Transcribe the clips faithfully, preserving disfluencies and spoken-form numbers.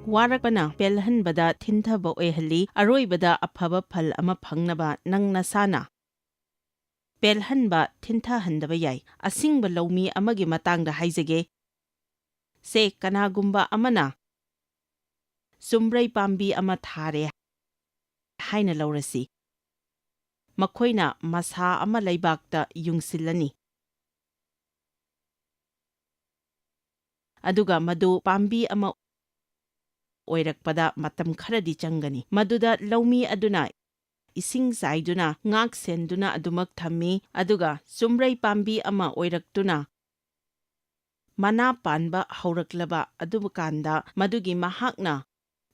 ꯋꯥꯔꯛꯄꯅ ꯄꯦꯜꯍꯟꯕꯗ ꯊꯤꯟꯊꯕ ꯑꯣꯏꯍꯜꯂꯤ꯫ ꯑꯔꯣꯏꯕꯗ ꯑꯐꯕ ꯐꯜ ꯑꯃ ꯐꯪꯅꯕ ꯅꯪ ꯅꯁꯥꯅ ꯄꯦꯜꯍꯟꯕ ꯊꯤꯟꯊꯍꯟꯗꯕ ꯌꯥꯏ꯫ ꯑꯁꯤꯡꯕ ꯂꯧꯃꯤ ꯑꯃꯒꯤ ꯃꯇꯥꯡꯗ ꯍꯥꯏꯖꯒꯦ꯫ ꯁꯦ, ꯀꯅꯥꯒꯨꯝꯕ ꯑꯃꯅ ꯆꯨꯝꯕ꯭ꯔꯩ ꯄꯥꯝꯕꯤ ꯑꯃ ꯊꯥꯔꯦ ꯍꯥꯏꯅ ꯂꯧꯔꯁꯤ꯫ ꯃꯈꯣꯏꯅ ꯃꯁꯥ ꯑꯃ ꯂꯩꯕꯥꯛꯇ ꯌꯨꯡꯁꯤꯜꯂꯅꯤ꯫ ꯑꯗꯨꯒ ꯃꯗꯨ ꯄꯥꯝꯕꯤ ꯑꯃ ꯑꯣꯏꯔꯛꯄꯗ ꯃꯇꯝ ꯈꯔꯗꯤ ꯆꯪꯒꯅꯤ꯫ ꯃꯗꯨꯗ ꯂꯧꯃꯤ ꯑꯗꯨꯅ ꯏꯁꯤꯡ ꯆꯥꯏꯗꯨꯅ, ꯉꯥꯛ ꯁꯦꯟꯗꯨꯅ ꯑꯗꯨꯃꯛ ꯊꯝꯃꯤ, ꯑꯗꯨꯒ ꯆꯨꯝꯕ꯭ꯔꯩ ꯄꯥꯝꯕꯤ ꯑꯃ ꯑꯣꯏꯔꯛꯇꯨꯅ ꯃꯅꯥ ꯄꯥꯟꯕ ꯍꯧꯔꯛꯂꯕ ꯑꯗꯨꯀꯥꯟꯗ ꯃꯗꯨꯒꯤ ꯃꯍꯥꯛꯅ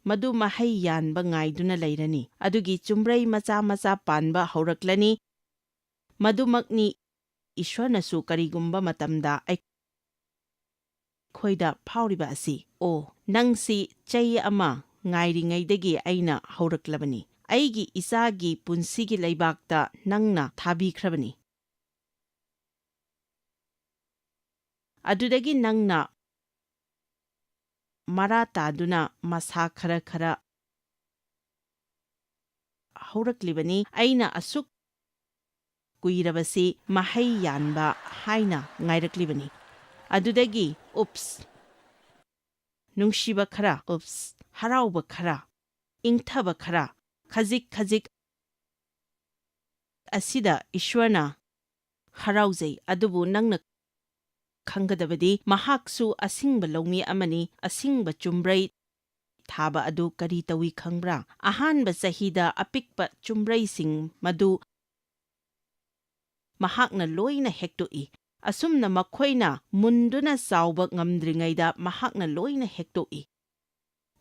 ꯃꯗꯨ ꯃꯍꯩ ꯌꯥꯟꯕ ꯉꯥꯏꯗꯨꯅ ꯂꯩꯔꯅꯤ꯫ ꯑꯗꯨꯒꯤ ꯆꯨꯝꯕ꯭ꯔꯩ ꯃꯆꯥ ꯃꯆꯥ ꯄꯥꯟꯕ ꯍꯧꯔꯛꯂꯅꯤ꯫ ꯃꯗꯨꯃꯛꯅꯤ ꯏꯁ꯭ꯋꯔꯅꯁꯨ ꯀꯔꯤꯒꯨꯝꯕ ꯃꯇꯝꯗ ꯑꯩꯈꯣꯏꯗ ꯐꯥꯎꯔꯤꯕ ꯑꯁꯤ꯫ ꯑꯣ, ꯅꯪꯁꯤ ꯆꯩ ꯑꯃ ꯉꯥꯏꯔꯤꯉꯩꯗꯒꯤ ꯑꯩꯅ ꯍꯧꯔꯛꯂꯕꯅꯤ꯫ ꯑꯩꯒꯤ ꯏꯆꯥꯒꯤ ꯄꯨꯟꯁꯤꯒꯤ ꯂꯩꯕꯥꯛꯇ ꯅꯪꯅ ꯊꯥꯕꯤꯈ꯭ꯔꯕꯅꯤ꯫ ꯑꯗꯨꯗꯒꯤ ꯅꯪꯅ ꯃꯔꯥ ꯇꯥꯗꯨꯅ ꯃꯁꯥ ꯈꯔ ꯈꯔ ꯍꯧꯔꯛꯂꯤꯕꯅꯤ꯫ ꯑꯩꯅ ꯑꯁꯨꯛ ꯀꯨꯏꯔꯕꯁꯤ ꯃꯍꯩ ꯌꯥꯟꯕ ꯍꯥꯏꯅ ꯉꯥꯏꯔꯛꯂꯤꯕꯅꯤ꯫ ꯑꯗꯨꯗꯒꯤ, ꯎꯞꯁ, ꯅꯨꯡꯁꯤꯕ ꯈꯔ, ꯎꯞꯁ, ꯍꯔꯥꯎꯕ ꯈꯔ, ꯏꯪꯊꯕ ꯈꯔ, ꯈꯖꯤꯛ ꯈꯖꯤꯛ ꯑꯁꯤꯗ ꯏꯁ꯭ꯋꯔꯅ ꯍꯔꯥꯎꯖꯩ꯫ ꯑꯗꯨꯕꯨ ꯅꯪꯅ ꯈꯪꯒꯗꯕꯗꯤ, ꯃꯍꯥꯛꯁꯨ ꯑꯁꯤꯡꯕ ꯂꯧꯃꯤ ꯑꯃꯅꯤ꯫ ꯑꯁꯤꯡꯕ ꯆꯨꯝꯕ꯭ꯔꯩ ꯊꯥꯕ ꯑꯗꯨ ꯀꯔꯤ ꯇꯧꯏ ꯈꯪꯕ꯭ꯔꯥ? ꯑꯍꯥꯟꯕ ꯆꯍꯤꯗ ꯑꯄꯤꯛꯄ ꯆꯨꯝꯕ꯭ꯔꯩꯁꯤꯡ ꯃꯗꯨ ꯃꯍꯥꯛꯅ ꯂꯣꯏꯅ ꯍꯦꯛꯇꯣꯛꯏ꯫ ꯑꯁꯨꯝꯅ ꯃꯈꯣꯏꯅ ꯃꯨꯟꯗꯨꯅ ꯆꯥꯎꯕ ꯉꯝꯗ꯭ꯔꯤꯉꯩꯗ ꯃꯍꯥꯛꯅ ꯂꯣꯏꯅ ꯍꯦꯛꯇꯣꯛꯏ꯫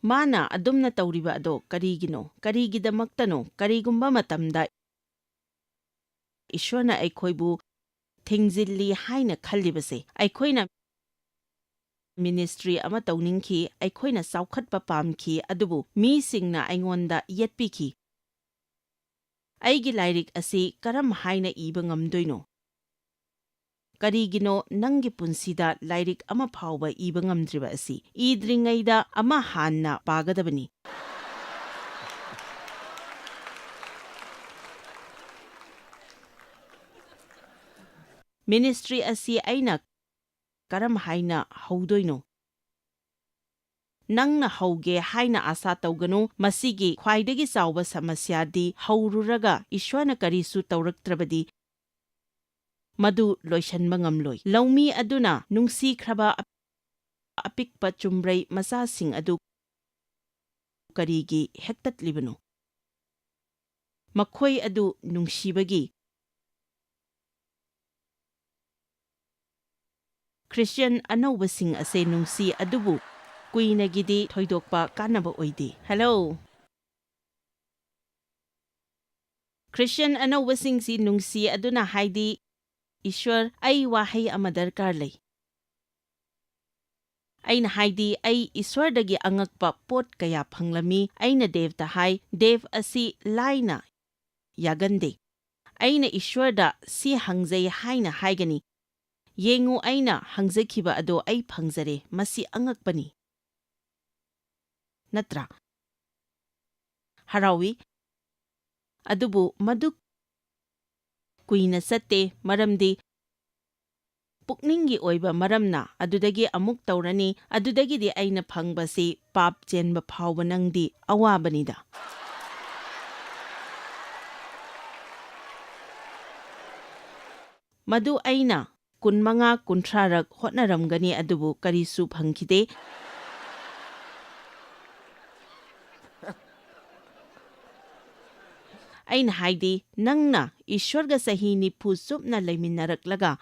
ꯃꯥꯅ ꯑꯗꯨꯝꯅ ꯇꯧꯔꯤꯕ ꯑꯗꯣ ꯀꯔꯤꯒꯤꯅꯣ? ꯀꯔꯤꯒꯤꯗꯃꯛꯇꯅꯣ? ꯀꯔꯤꯒꯨꯝꯕ ꯃꯇꯝꯗ ꯏꯁ꯭ꯋꯔꯅ ꯑꯩꯈꯣꯏꯕꯨ ꯊꯤꯡꯖꯤꯜꯂꯤ ꯍꯥꯏꯅ ꯈꯜꯂꯤꯕꯁꯦ? ꯑꯩꯈꯣꯏꯅ ꯃꯤꯅꯤꯁꯇ꯭ꯔꯤ ꯑꯃ ꯇꯧꯅꯤꯡꯈꯤ, ꯑꯩꯈꯣꯏꯅ ꯆꯥꯎꯈꯠꯄ ꯄꯥꯝꯈꯤ, ꯑꯗꯨꯕꯨ ꯃꯤꯁꯤꯡꯅ ꯑꯩꯉꯣꯟꯗ ꯌꯦꯠꯄꯤꯈꯤ꯫ ꯑꯩꯒꯤ ꯂꯥꯏꯔꯤꯛ ꯑꯁꯤ ꯀꯔꯝ ꯍꯥꯏꯅ ꯏꯕ ꯉꯝꯗꯣꯏꯅꯣ? ꯀꯔꯤꯒꯤꯅꯣ ꯅꯪꯒꯤ ꯄꯨꯟꯁꯤꯗ ꯂꯥꯏꯔꯤꯛ ꯑꯃ ꯐꯥꯎꯕ ꯏꯕ ꯉꯝꯗ꯭ꯔꯤꯕ ꯑꯁꯤ? ꯏꯗ꯭ꯔꯤꯉꯩꯗ ꯑꯃ ꯍꯥꯟꯅ ꯄꯥꯒꯗꯕꯅꯤ꯫ ꯃꯤꯅꯤꯁꯇ꯭ꯔꯤ ꯑꯁꯤ ꯑꯩꯅ ꯀꯔꯝ ꯍꯥꯏꯅ ꯍꯧꯗꯣꯏꯅꯣ? ꯅꯪꯅ ꯍꯧꯒꯦ ꯍꯥꯏꯅ ꯑꯥꯁꯥ ꯇꯧꯒꯅꯨ꯫ ꯃꯁꯤꯒꯤ ꯈ꯭ꯋꯥꯏꯗꯒꯤ ꯆꯥꯎꯕ ꯁꯃꯁ꯭ꯌꯥꯗꯤ ꯍꯧꯔꯨꯔꯒ ꯏꯁ꯭ꯋꯔꯅ ꯀꯔꯤꯁꯨ ꯇꯧꯔꯛꯇ꯭ꯔꯕꯗꯤ ꯃꯗꯨ ꯂꯣꯏꯁꯤꯟꯕ ꯉꯝꯂꯣꯏ꯫ ꯂꯧꯃꯤ ꯑꯗꯨꯅ ꯅꯨꯡꯁꯤꯈ꯭ꯔꯕ ꯑꯄꯤꯛꯄ ꯆꯨꯝꯕ꯭ꯔꯩ ꯃꯆꯥꯁꯤꯡ ꯑꯗꯨ ꯀꯔꯤꯒꯤ ꯍꯦꯛꯇꯠꯂꯤꯕꯅꯣ? ꯃꯈꯣꯏ ꯑꯗꯨ ꯅꯨꯡꯁꯤꯕꯒꯤ꯫ ꯈ꯭ꯔꯤꯁꯇꯤꯌꯟ ꯑꯅꯧꯕꯁꯤꯡ ꯑꯁꯦ ꯅꯨꯡꯁꯤ, ꯑꯗꯨꯕꯨ ꯀꯨꯏꯅꯒꯤꯗꯤ ꯊꯣꯏꯗꯣꯛꯄ ꯀꯥꯟꯅꯕ ꯑꯣꯏꯗꯦ꯫ ꯍꯦꯂꯣ꯫ ꯈ꯭ꯔꯤꯁꯇꯤꯌꯟ ꯑꯅꯧꯕꯁꯤꯡꯁꯤ ꯅꯨꯡꯁꯤ, ꯑꯗꯨꯅ ꯍꯥꯏꯗꯤ, "ꯏꯁ꯭ꯋꯔ, ꯑꯩ ꯋꯥꯍꯩ ꯑꯃ ꯗꯔꯀꯥꯔ ꯂꯩ꯫ ꯑꯩꯅ ꯍꯥꯏꯗꯤ, ꯑꯩ ꯏꯁ꯭ꯋꯔꯗꯒꯤ ꯑꯉꯛꯄ ꯄꯣꯠ ꯀꯌꯥ ꯐꯪꯂꯝꯃꯤ꯫" ꯑꯩꯅ ꯗꯦꯕꯇ ꯍꯥꯏ, "ꯗꯦꯕ ꯑꯁꯤ ꯂꯥꯏꯅ ꯌꯥꯒꯟꯗꯦ꯫" ꯑꯩꯅ ꯏꯁ꯭ꯋꯔꯗ ꯁꯤ ꯍꯪꯖꯩ ꯍꯥꯏꯅ ꯍꯥꯏꯒꯅꯤ, "ꯌꯦꯡꯉꯨ, ꯑꯩꯅ ꯍꯪꯖꯈꯤꯕ ꯑꯗꯣ ꯑꯩ ꯐꯪꯖꯔꯦ꯫" ꯃꯁꯤ ꯑꯉꯛꯄꯅꯤ꯫ ꯅꯠꯇ꯭ꯔꯥ? ꯍꯔꯥꯎꯏ꯫ ꯑꯗꯨꯕꯨ ꯃꯗꯨ ꯀꯨꯏꯅ ꯆꯠꯇꯦ, ꯃꯔꯝꯗꯤ ꯄꯨꯛꯅꯤꯡꯒꯤ ꯑꯣꯏꯕ ꯃꯔꯝꯅ꯫ ꯑꯗꯨꯗꯒꯤ ꯑꯃꯨꯛ ꯇꯧꯔꯅꯤ, ꯑꯗꯨꯗꯒꯤꯗꯤ ꯑꯩꯅ ꯐꯪꯕꯁꯤ ꯄꯥꯞ ꯆꯦꯟꯕ ꯐꯥꯎꯕ ꯅꯪꯗꯤ ꯑꯋꯥꯕꯅꯤꯗ꯫ ꯃꯗꯨ ꯑꯩꯅ ꯀꯨꯟꯃꯉꯥ, ꯀꯨꯟꯊ꯭ꯔꯥꯔꯛ ꯍꯣꯠꯅꯔꯝꯒꯅꯤ, ꯑꯗꯨꯕꯨ ꯀꯔꯤꯁꯨ ꯐꯪꯈꯤꯗꯦ꯫ ꯑꯩꯅ ꯍꯥꯏꯗꯤ, ꯅꯪꯅ ꯏꯁ꯭ꯋꯔꯒ ꯆꯍꯤ ꯅꯤꯐꯨ ꯆꯨꯞꯅ ꯂꯩꯃꯤꯟꯅꯔꯛꯂꯒ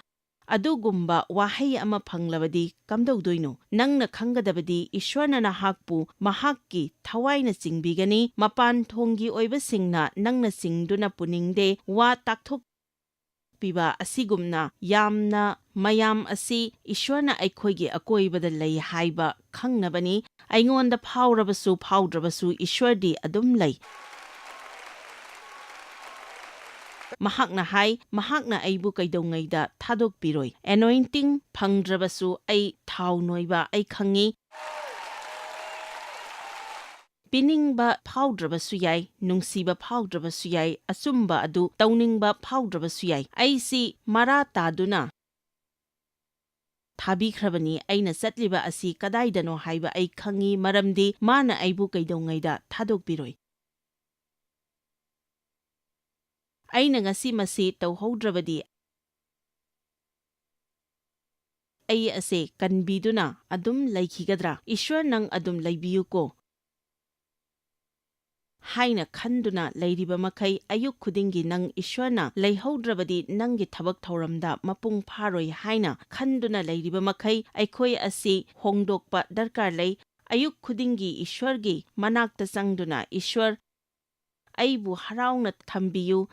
ꯑꯗꯨꯒꯨꯝꯕ ꯋꯥꯍꯩ ꯑꯃ ꯐꯪꯂꯕꯗꯤ ꯀꯝꯗꯧꯗꯣꯏꯅꯣ? ꯅꯪꯅ ꯈꯪꯒꯗꯕꯗꯤ, ꯏꯁ꯭ꯋꯔꯅ ꯅꯍꯥꯛꯄꯨ ꯃꯍꯥꯛꯀꯤ ꯊꯋꯥꯏꯅ ꯆꯤꯡꯕꯤꯒꯅꯤ꯫ ꯃꯄꯥꯟ ꯊꯣꯡꯒꯤ ꯑꯣꯏꯕꯁꯤꯡꯅ ꯅꯪꯅ ꯆꯤꯡꯗꯨꯅ ꯄꯨꯅꯤꯡꯗꯦ꯫ ꯋꯥ ꯇꯥꯛꯊꯣꯛꯄꯤꯕ ꯑꯁꯤꯒꯨꯝꯅ ꯌꯥꯝꯅ ꯃꯌꯥꯝ ꯑꯁꯤ ꯏꯁ꯭ꯋꯔꯅ ꯑꯩꯈꯣꯏꯒꯤ ꯑꯀꯣꯏꯕꯗ ꯂꯩ ꯍꯥꯏꯕ ꯈꯪꯅꯕꯅꯤ꯫ ꯑꯩꯉꯣꯟꯗ ꯐꯥꯎꯔꯕꯁꯨ ꯐꯥꯎꯗ꯭ꯔꯕꯁꯨ ꯏꯁ꯭ꯋꯔꯗꯤ ꯑꯗꯨꯝ ꯂꯩ꯫ ꯃꯍꯥꯛꯅ ꯍꯥꯏ, "ꯃꯍꯥꯛꯅ ꯑꯩꯕꯨ ꯀꯩꯗꯧꯉꯩꯗ ꯊꯥꯗꯣꯛꯄꯤꯔꯣꯏ꯫ ꯑꯦꯅꯣꯏꯟꯇꯤꯡ ꯐꯪꯗ꯭ꯔꯕꯁꯨ ꯑꯩ ꯊꯥꯎ ꯅꯣꯏꯕ ꯑꯩ ꯈꯪꯉꯤ꯫ ꯄꯤꯅꯤꯡꯕ ꯐꯥꯎꯗ꯭ꯔꯕꯁꯨ ꯌꯥꯏ, ꯅꯨꯡꯁꯤꯕ ꯐꯥꯎꯗ꯭ꯔꯕꯁꯨ ꯌꯥꯏ, ꯑꯆꯨꯝꯕ ꯑꯗꯨ ꯇꯧꯅꯤꯡꯕ ꯐꯥꯎꯗ꯭ꯔꯕꯁꯨ ꯌꯥꯏ꯫ ꯑꯩꯁꯤ ꯃꯔꯥ ꯇꯥꯗꯨꯅ ꯊꯥꯕꯤꯈ꯭ꯔꯕꯅꯤ꯫ ꯑꯩꯅ ꯆꯠꯂꯤꯕ ꯑꯁꯤ ꯀꯗꯥꯏꯗꯅꯣ ꯍꯥꯏꯕ ꯑꯩ ꯈꯪꯉꯤ, ꯃꯔꯝꯗꯤ ꯃꯥꯅ ꯑꯩꯕꯨ ꯀꯩꯗꯧꯉꯩꯗ ꯊꯥꯗꯣꯛꯄꯤꯔꯣꯏ꯫ ꯑꯩꯅ ꯉꯁꯤ ꯃꯁꯤ ꯇꯧꯍꯧꯗ꯭ꯔꯕꯗꯤ ꯑꯩ ꯑꯁꯦ ꯀꯟꯕꯤꯗꯨꯅ ꯑꯗꯨꯝ ꯂꯩꯈꯤꯒꯗ꯭ꯔꯥ? ꯏꯁ꯭ꯋꯔ, ꯅꯪ ꯑꯗꯨꯝ ꯂꯩꯕꯤꯌꯨꯀꯣ" ꯍꯥꯏꯅ ꯈꯟꯗꯨꯅ ꯂꯩꯔꯤꯕ ꯃꯈꯩ, ꯑꯌꯨꯛ ꯈꯨꯗꯤꯡꯒꯤ ꯅꯪ ꯏꯁ꯭ꯋꯔꯅ ꯂꯩꯍꯧꯗ꯭ꯔꯕꯗꯤ ꯅꯪꯒꯤ ꯊꯕꯛ ꯊꯧꯔꯝꯗ ꯃꯄꯨꯡ ꯐꯥꯔꯣꯏ ꯍꯥꯏꯅ ꯈꯟꯗꯨꯅ ꯂꯩꯔꯤꯕ ꯃꯈꯩ, ꯑꯩꯈꯣꯏ ꯑꯁꯤ ꯍꯣꯡꯗꯣꯛꯄ ꯗꯔꯀꯥꯔ ꯂꯩ꯫ ꯑꯌꯨꯛ ꯈꯨꯗꯤꯡꯒꯤ ꯏꯁ꯭ꯋꯔꯒꯤ ꯃꯅꯥꯛꯇ ꯆꯪꯗꯨꯅ, "ꯏꯁ꯭ꯋꯔ, ꯑꯩꯕꯨ ꯍꯔꯥꯎꯅ ꯊꯝꯕꯤꯌꯨ꯫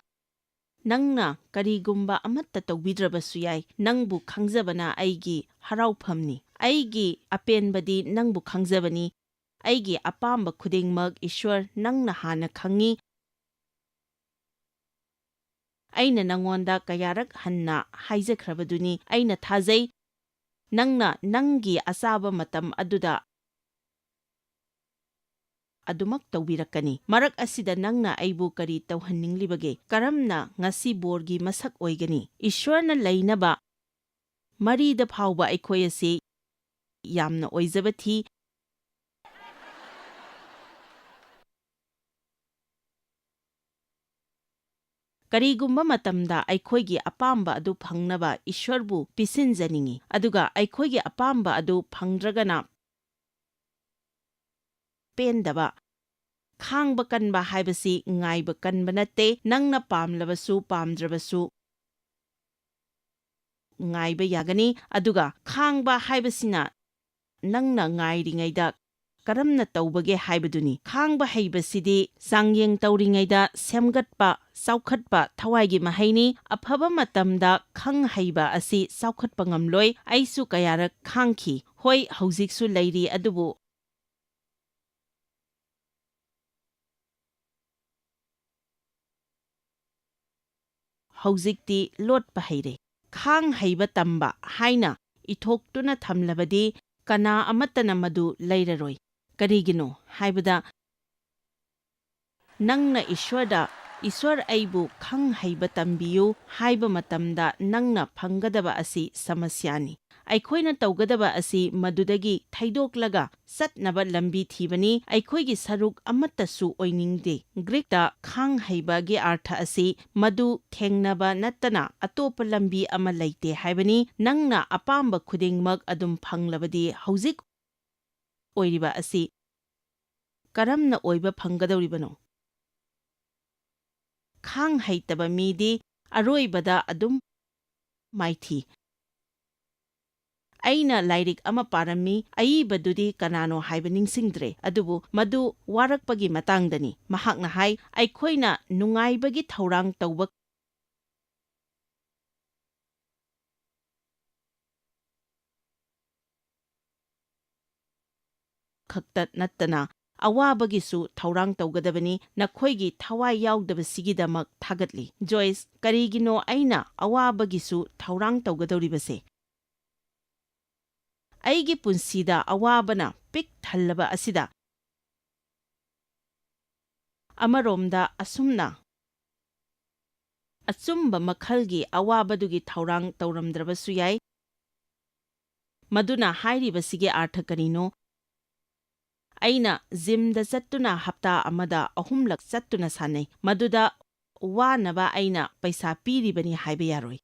ꯅꯪꯅ ꯀꯔꯤꯒꯨꯝꯕ ꯑꯃꯠꯇ ꯇꯧꯕꯤꯗ꯭ꯔꯕꯁꯨ ꯌꯥꯏ꯫ ꯅꯪꯕꯨ ꯈꯪꯖꯕꯅ ꯑꯩꯒꯤ ꯍꯔꯥꯎꯐꯝꯅꯤ꯫ ꯑꯩꯒꯤ ꯑꯄꯦꯟꯕꯗꯤ ꯅꯪꯕꯨ ꯈꯪꯖꯕꯅꯤ꯫ ꯑꯩꯒꯤ ꯑꯄꯥꯝꯕ ꯈꯨꯗꯤꯡꯃꯛ, ꯏꯁ꯭ꯋꯔ, ꯅꯪꯅ ꯍꯥꯟꯅ ꯈꯪꯏ꯫ ꯑꯩꯅ ꯅꯉꯣꯟꯗ ꯀꯌꯥꯔꯛ ꯍꯟꯅ ꯍꯥꯏꯖꯈ꯭ꯔꯕꯗꯨꯅꯤ꯫ ꯑꯩꯅ ꯊꯥꯖꯩ, ꯅꯪꯅ ꯅꯪꯒꯤ ꯑꯆꯥꯕ ꯃꯇꯝ ꯑꯗꯨꯗ ꯑꯗꯨꯃꯛ ꯇꯧꯕꯤꯔꯛꯀꯅꯤ꯫ ꯃꯔꯛ ꯑꯁꯤꯗ ꯅꯪꯅ ꯑꯩꯕꯨ ꯀꯔꯤ ꯇꯧꯍꯟꯅꯤꯡꯂꯤꯕꯒꯦ? ꯀꯔꯝꯅ ꯉꯁꯤ ꯕꯣꯔꯒꯤ ꯃꯁꯛ ꯑꯣꯏꯒꯅꯤ?" ꯏꯁ꯭ꯋꯔꯅ ꯂꯩꯅꯕ ꯃꯔꯤꯗ ꯐꯥꯎꯕ ꯑꯩꯈꯣꯏ ꯑꯁꯤ ꯌꯥꯝꯅ ꯑꯣꯏꯖꯕ ꯊꯤ꯫ ꯀꯔꯤꯒꯨꯝꯕ ꯃꯇꯝꯗ ꯑꯩꯈꯣꯏꯒꯤ ꯑꯄꯥꯝꯕ ꯑꯗꯨ ꯐꯪꯅꯕ ꯏꯁ꯭ꯋꯔꯕꯨ ꯄꯤꯁꯤꯟꯖꯅꯤꯡꯏ, ꯑꯗꯨꯒ ꯑꯩꯈꯣꯏꯒꯤ ꯑꯄꯥꯝꯕ ꯑꯗꯨ ꯐꯪꯗ꯭ꯔꯒꯅ ꯄꯦꯟꯗꯕ꯫ ꯈꯥꯡꯕ ꯀꯟꯕ ꯍꯥꯏꯕꯁꯤ ꯉꯥꯏꯕ ꯀꯟꯕ ꯅꯠꯇꯦ꯫ ꯅꯪꯅ ꯄꯥꯝꯂꯕꯁꯨ ꯄꯥꯝꯗ꯭ꯔꯕꯁꯨ ꯉꯥꯏꯕ ꯌꯥꯒꯅꯤ, ꯑꯗꯨꯒ ꯈꯥꯡꯕ ꯍꯥꯏꯕꯁꯤꯅ ꯅꯪꯅ ꯉꯥꯏꯔꯤꯉꯩꯗ ꯀꯔꯝꯅ ꯇꯧꯕꯒꯦ ꯍꯥꯏꯕꯗꯨꯅꯤ꯫ ꯈꯥꯡꯕ ꯍꯩꯕꯁꯤꯗꯤ ꯆꯥꯡꯌꯦꯡ ꯇꯧꯔꯤꯉꯩꯗ ꯁꯦꯝꯒꯠꯄ, ꯆꯥꯎꯈꯠꯄ ꯊꯋꯥꯏꯒꯤ ꯃꯍꯩꯅꯤ꯫ ꯑꯐꯕ ꯃꯇꯝꯗ ꯈꯪ ꯍꯩꯕ ꯑꯁꯤ ꯆꯥꯎꯈꯠꯄ ꯉꯝꯂꯣꯏ꯫ ꯑꯩꯁꯨ ꯀꯌꯥꯔꯛ ꯈꯥꯡꯈꯤ꯫ ꯍꯣꯏ, ꯍꯧꯖꯤꯛꯁꯨ ꯂꯩꯔꯤ, ꯑꯗꯨꯕꯨ ꯍꯧꯖꯤꯛꯇꯤ ꯂꯣꯠꯄ ꯍꯩꯔꯦ꯫ ꯈꯥꯡ ꯍꯩꯕ ꯇꯝꯕ ꯍꯥꯏꯅ ꯏꯊꯣꯛꯇꯨꯅ ꯊꯝꯂꯕꯗꯤ ꯀꯅꯥ ꯑꯃꯠꯇꯅ ꯃꯗꯨ ꯂꯩꯔꯔꯣꯏ꯫ ꯀꯔꯤꯒꯤꯅꯣ ꯍꯥꯏꯕꯗ, ꯅꯪꯅ ꯏꯁ꯭ꯋꯔꯗ, "ꯏꯁ꯭ꯋꯔ, ꯑꯩꯕꯨ ꯈꯪ ꯍꯩꯕ ꯇꯝꯕꯤꯌꯨ" ꯍꯥꯏꯕ ꯃꯇꯝꯗ ꯅꯪꯅ ꯐꯪꯒꯗꯕ ꯑꯁꯤ ꯁꯃꯁ꯭ꯌꯥꯅꯤ꯫ ꯑꯩꯈꯣꯏꯅ ꯇꯧꯒꯗꯕ ꯑꯁꯤ ꯃꯗꯨꯗꯒꯤ ꯊꯩꯗꯣꯛꯂꯒ ꯆꯠꯅꯕ ꯂꯝꯕꯤ ꯊꯤꯕꯅꯤ꯫ ꯑꯩꯈꯣꯏꯒꯤ ꯁꯔꯨꯛ ꯑꯃꯠꯇꯁꯨ ꯑꯣꯏꯅꯤꯡꯗꯦ꯫ ꯒ꯭ꯔꯤꯛꯇ ꯈꯥꯡ ꯍꯩꯕꯒꯤ ꯑꯔꯊ ꯑꯁꯤ ꯃꯗꯨ ꯊꯦꯡꯅꯕ ꯅꯠꯇꯅ ꯑꯇꯣꯞꯄ ꯂꯝꯕꯤ ꯑꯃ ꯂꯩꯇꯦ ꯍꯥꯏꯕꯅꯤ꯫ ꯅꯪꯅ ꯑꯄꯥꯝꯕ ꯈꯨꯗꯤꯡꯃꯛ ꯑꯗꯨꯝ ꯐꯪꯂꯕꯗꯤ ꯍꯧꯖꯤꯛ ꯑꯣꯏꯔꯤꯕ ꯑꯁꯤ ꯀꯔꯝꯅ ꯑꯣꯏꯕ ꯐꯪꯒꯗꯧꯔꯤꯕꯅꯣ? ꯈꯥꯡ ꯍꯩꯇꯕ ꯃꯤꯗꯤ ꯑꯔꯣꯏꯕꯗ ꯑꯗꯨꯝ ꯃꯥꯏꯊꯤ꯫ ꯑꯩꯅ ꯂꯥꯏꯔꯤꯛ ꯑꯃ ꯄꯥꯔꯝꯃꯤ, ꯑꯏꯕꯗꯨꯗꯤ ꯀꯅꯥꯅꯣ ꯍꯥꯏꯕ ꯅꯤꯡꯁꯤꯡꯗ꯭ꯔꯦ, ꯑꯗꯨꯕꯨ ꯃꯗꯨ ꯋꯥꯔꯛꯄꯒꯤ ꯃꯇꯥꯡꯗꯅꯤ꯫ ꯃꯍꯥꯛꯅ ꯍꯥꯏ, ꯑꯩꯈꯣꯏꯅ ꯅꯨꯡꯉꯥꯏꯕꯒꯤ ꯊꯧꯔꯥꯡ ꯇꯧꯕ ꯈꯛꯇ ꯅꯠꯇꯅ ꯑꯋꯥꯕꯒꯤꯁꯨ ꯊꯧꯔꯥꯡ ꯇꯧꯒꯗꯕꯅꯤ꯫ ꯅꯈꯣꯏꯒꯤ ꯊꯋꯥꯏ ꯌꯥꯎꯗꯕꯁꯤꯒꯤꯗꯃꯛ ꯊꯥꯒꯠꯂꯤ꯫ ꯖꯣꯏꯁ, ꯀꯔꯤꯒꯤꯅꯣ ꯑꯩꯅ ꯑꯋꯥꯕꯒꯤꯁꯨ ꯊꯧꯔꯥꯡ ꯇꯧꯒꯗꯧꯔꯤꯕꯁꯦ? ꯑꯩꯒꯤ ꯄꯨꯟꯁꯤꯗ ꯑꯋꯥꯕꯅ ꯄꯤꯛ ꯊꯜꯂꯕ ꯑꯁꯤꯗ, ꯑꯃꯔꯣꯝꯗ ꯑꯁꯨꯝꯅ ꯑꯆꯨꯝꯕ ꯃꯈꯜꯒꯤ ꯑꯋꯥꯕꯗꯨꯒꯤ ꯊꯧꯔꯥꯡ ꯇꯧꯔꯝꯗ꯭ꯔꯕꯁꯨ ꯌꯥꯏ꯫ ꯃꯗꯨꯅ ꯍꯥꯏꯔꯤꯕꯁꯤꯒꯤ ꯑꯥꯔꯊ ꯀꯔꯤꯅꯣ? ꯑꯩꯅ ꯖꯤꯝꯗ ꯆꯠꯇꯨꯅ ꯍꯞꯇꯥ ꯑꯃꯗ ꯑꯍꯨꯝꯂꯛ ꯆꯠꯇꯨꯅ ꯁꯥꯟꯅꯩ, ꯃꯗꯨꯗ ꯋꯥꯅꯕ ꯑꯩꯅ ꯄꯩꯁꯥ ꯄꯤꯔꯤꯕꯅꯤ ꯍꯥꯏꯕ ꯌꯥꯔꯣꯏ꯫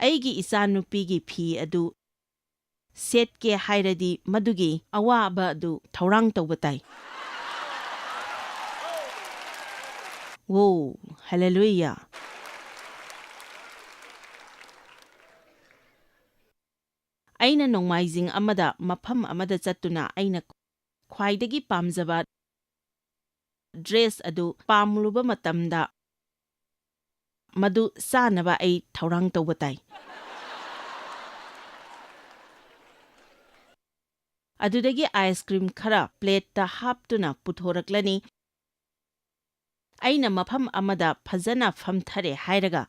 ꯑꯩꯒꯤ ꯏꯆꯥꯅꯨꯄꯤꯒꯤ ꯐꯤ ꯑꯗꯨ ꯁꯦꯠꯀꯦ ꯍꯥꯏꯔꯗꯤ ꯃꯗꯨꯒꯤ ꯑꯋꯥꯕ ꯑꯗꯨ ꯊꯧꯔꯥꯡ ꯇꯧꯕ ꯇꯥꯏ꯫ ꯋꯣ, ꯍꯜꯂꯦꯂꯨꯌꯥ! ꯑꯩꯅ ꯅꯣꯡꯃꯥꯏꯖꯤꯡ ꯑꯃꯗ ꯃꯐꯝ ꯑꯃꯗ ꯆꯠꯇꯨꯅ ꯑꯩꯅ ꯈ꯭ꯋꯥꯏꯗꯒꯤ ꯄꯥꯝꯖꯕ ꯗ꯭ꯔꯦꯁ ꯑꯗꯨ ꯄꯥꯝꯂꯨꯕ ꯃꯇꯝꯗ, ꯃꯗꯨ ꯆꯥꯅꯕ ꯑꯩ ꯊꯧꯔꯥꯡ ꯇꯧꯕ ꯇꯥꯏ꯫ ꯑꯗꯨꯗꯒꯤ ꯑꯥꯏꯁ ꯀ꯭ꯔꯤꯝ ꯈꯔ ꯄ꯭ꯂꯦꯠꯇ ꯍꯥꯞꯇꯨꯅ ꯄꯨꯊꯣꯔꯛꯂꯅꯤ꯫ ꯑꯩꯅ ꯃꯐꯝ ꯑꯃꯗ ꯐꯖꯅ ꯐꯝꯊꯔꯦ ꯍꯥꯏꯔꯒ